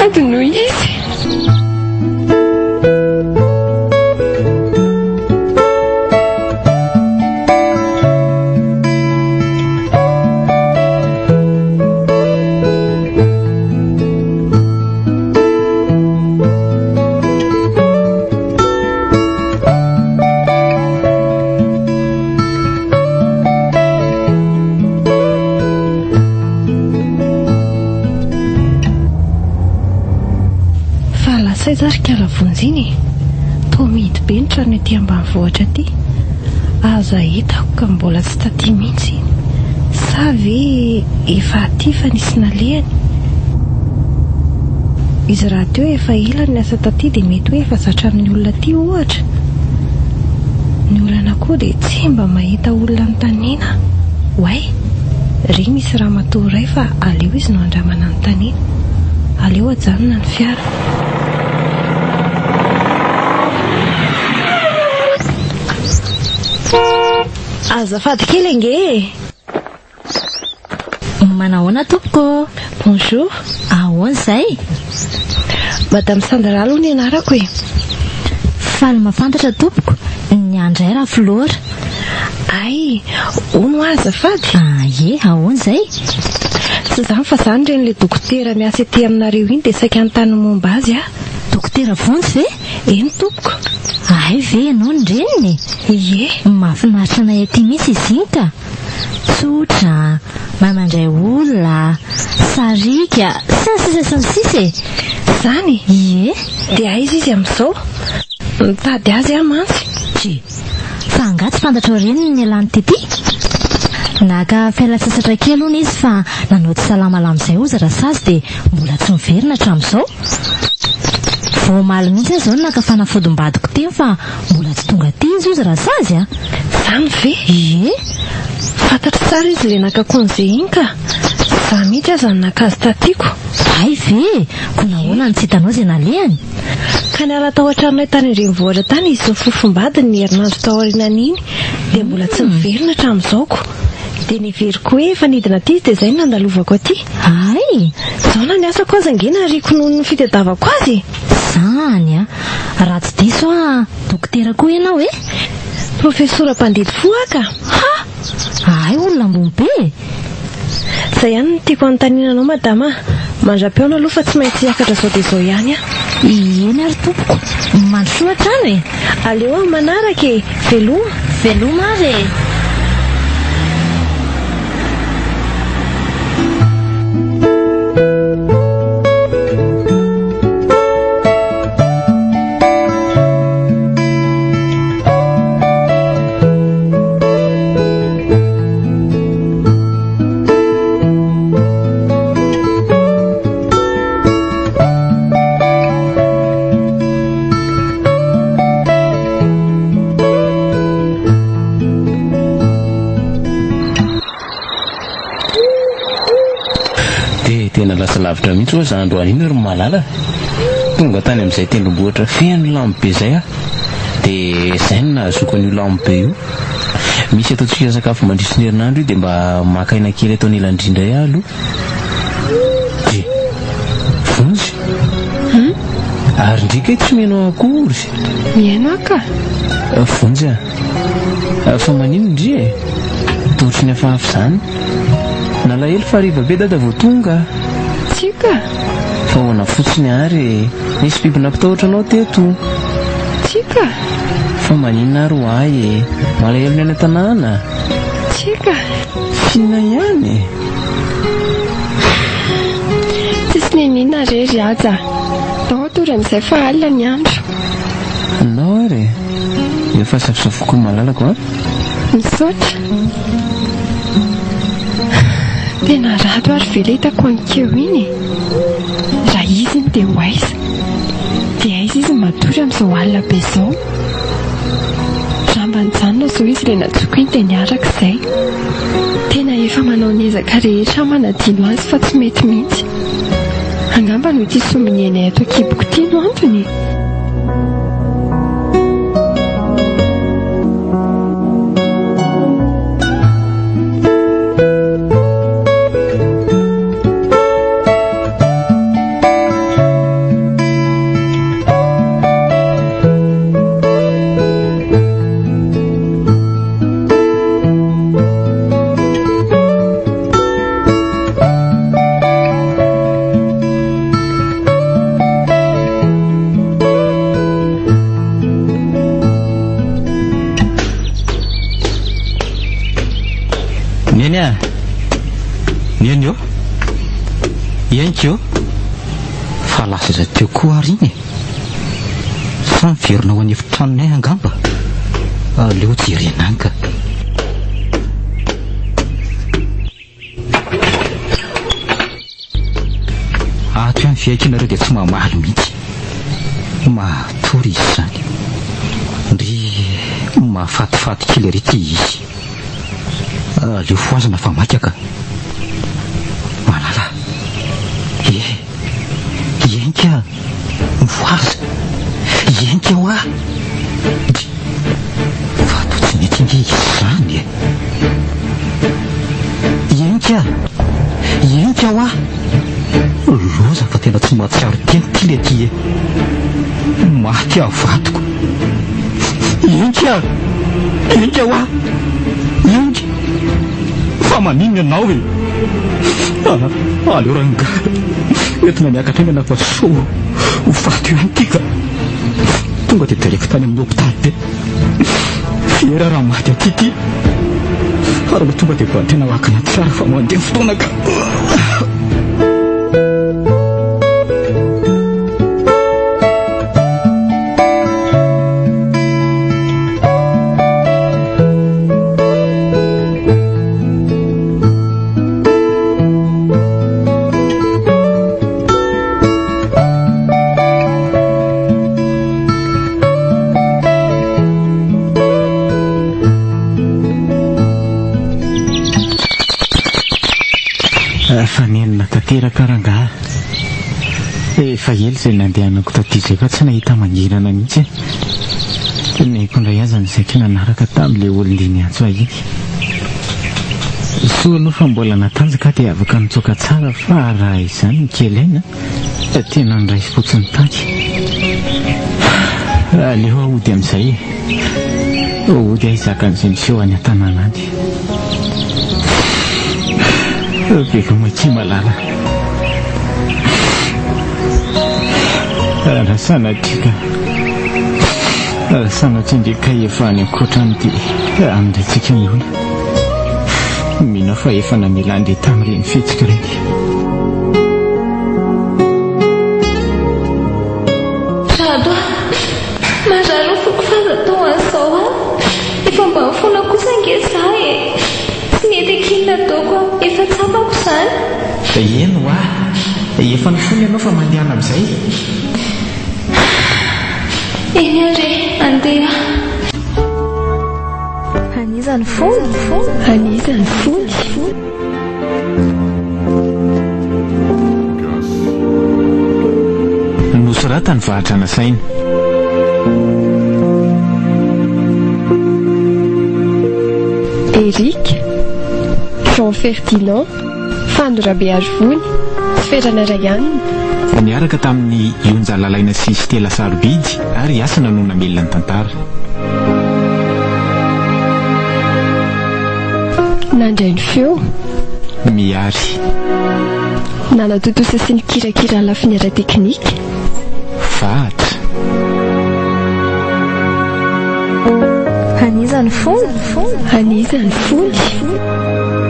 Adinoy izy. Fa lasa aiza ary kala vonjy iny e? Toa mihidy be ny trano ety ambanivohitra aty. Aza hitako ka mbola tsy taty mihitsy iny. Sa ve efa aty fa nisy nalehany? Izy rahateo efa ela no niasa taty dia mety hoe efa zatra amin'ny olona aty ohatra. Ny olana koa dia tsy mba mahita olona anontaniana. Oay! Ry misy ramatoa iray fa aleo izy no andramana anontaniana. Aleo ajanona ny fiara. Azafady kely ange e! Manahoana tompoko ô? Bonjour. Ahoana izay? Madame Sandra aloha ny anarako e. Faly mahafantatra tompoko, ny ahy indray raha Flora. Hay, hono hoa azafady? Ah ie, ahoana izay? Tsy izany fa za ny renin'ilay dokotera miasa ety aminareo iny dia saika hanontany ny momba azy aho. Dokotera Vonjy ve? Eny tompoko. Hay ve ianao ny reniny e? Ie. Mahafinaritra anay aty mihitsy izy iny ka. Tsotra, mahay mandray olona, sariaka, sy ny sisa sy ny sisa e! Zany? Ie. Dia aiza izy amin'izao? Mitady azy aho mantsy. Dry. Fa angaha tsy fantatrao reny ny nialany tety? Naka fialan-tsasatra kely hono izy fa nanao tsy salamalama izay hozy Rasazy dia mbola tsy niverina hatramin'izao. Vao omaly mihitsy aho izao no naka fanafodim-badiko teny fa Mbola tsy tonga aty izy ozy Rasazy a! Zany ve? Ie! Fantatro tsara izy le naka congé iny ka! Za mihitsy aza no naka azy taty ko! Hay ve e! Ko nahoana no tsy hitanao izay nalehany? Ka niala tao an-tranonay tany an-drenivohitra tany izy sy ny fofombadiny ny herinandro tao aorianan'iny dia mbola tsy niverina hatramin'izao ko! Dia neveriko hoe efa nidina aty izy dia izay no nandalovako aty. Hay! Izao na ny asako aza ange nariako noho ny fitadiavako azy e! Zany a! Raha tsy diso aho, dokotera koa ianao e? Profesora mpandidy fo aho ka! Ha! Ahay olona ambony be e! Izay ihany no tiako hanontaniana anao madama a! Mandra-pihaona aloha fa tsy maintsy hiakatra izao dia izao ihany aho. Eny ary tompoko, mandrosoa hatrany e! Aleo amin'ny manaraka e! Veloma! Veloma ary e! Dia tena lasa lavitra mihitsy ho'a za androany iny ry Malala. Tonga tany amin'izay tendrombohitra feno lambo be izay aho. Dia izay no nahazoako an'io lambo be io. Misy ataontsika sakafo mandritry ny herinandro io dia mba maka aina kely eto anilan-dry indray aho aloha. Dia Vonjy? Hum? Ary ndry kay tsy mihaino ahy akory. Mihaino aho ka. Vonjy a! Fa maninona ndry e? Toa ohatry ny hafahafa izany. Nalahelo fa hariva be dada vao tonga. Tsia ka! Fa ahoana fotsiny ary e? Nisy biby nampitahotra anao teto? Tsia ka! Fa maninona ary ho ahy e? Malahelo ny any an-tanàna? Tsia ka! F'inona ihany e? Tsisy niniana re ry Haja a! Ndao hatory amin'izay fa alina ny andro. Ndao ary e! Efa safosafoko malalako a! Misaotra. Tena rado ary ve ilay hitako anikeo iny e? Raha izy iny dia ho aiza? Dia aiza izy matory amin'izao alina be izao? Raha mba nijanona izao izy ilay nantsoiko iny dia niaraka izay. Tena efa manao ny ezaka rehetra aho manadino azy fa tsy mety mihitsy. Angamba noho ity sombiniainay ato an-kiboko ity no antony e! Neny a! Neny ô! Henoko ô! Fa lasa aiza teo koa ary iny e? Sa miverina ao an'efitranonay angamba? Aleo jerena any ka. Ato ihany fiaikinareo dia tsy mamaly mihitsy. Matory izy izany. Ndry mahafatifaty kely ery ity izy. Aleo fohazana fa maika ka. Malala. Eh. Hienka. Mifohaza. Hienka hoa. Ndry. Fa toa tsy mety ange izany e. Hienka. Hienka hoa. Loza fa tena tsy mahatsiaro tena ity le ty e. Maty aho vadiko. Hienka. Hienka hoa. Hienka. Fa maninona ianao e? Aleo rangahy entina miakatra haingana fa sao ho faty eo ihany ity ka. Tonga dia direct any amin'ny hopitaly be. Fiera raha maty aty ity. Ary mba tonga dia batena lakana tsara fa mandeha fotoana ka. Fanenina tanteraka rangahy. Efa ela izay nandehanako taty izay fa tsy nahita mangirana mihitsy e. Neniko indray aza ny saika nanaraka tamin'ilay olon-dia niantso ahy iny. Soa aloha fa mbola natanjaka aho dia afaka nitsoaka tsara fa raha izany ny kely aina dia tena niraisim-potsiny taky. Aleo aho hody amin'izay e. Hody aho hizaka an'izay miseho any an-tanàna any. Veloma akia malala. Raha sanatria ka. Raha sanatria ndry ka efa any ankoatra any dia any indray tsika mihaona. Mino aho fa efa namela an'ireny tamin'ireny fihetsika ireny. Rado a! Marary ny foko fa aza atao an'izao a! Efa mba mifona kosa ange za e! Tsy mety akia ny nataoko a! Efa tsapako izany. Eny hoa! Efa nifona ianao fa mandehana amin'izay. Eny ary e! Andeha. An'iza ny fony? An'iza ny fony? Nosoratan'i Vahatrana Saina. Eric, Jean Ferdinand, Fano Rabearivony, Ferana Rayan. Niaraka tamin'i Ionja Lalaina sy Stella Sarobidy ary Hasina no namelona ny tantara. Nandrindra ny feo. Mihary. Nanatontosa sy nikirakira ny lafiny ara-teknika. Vahatra. An'iza ny fony? An'iza ny fony?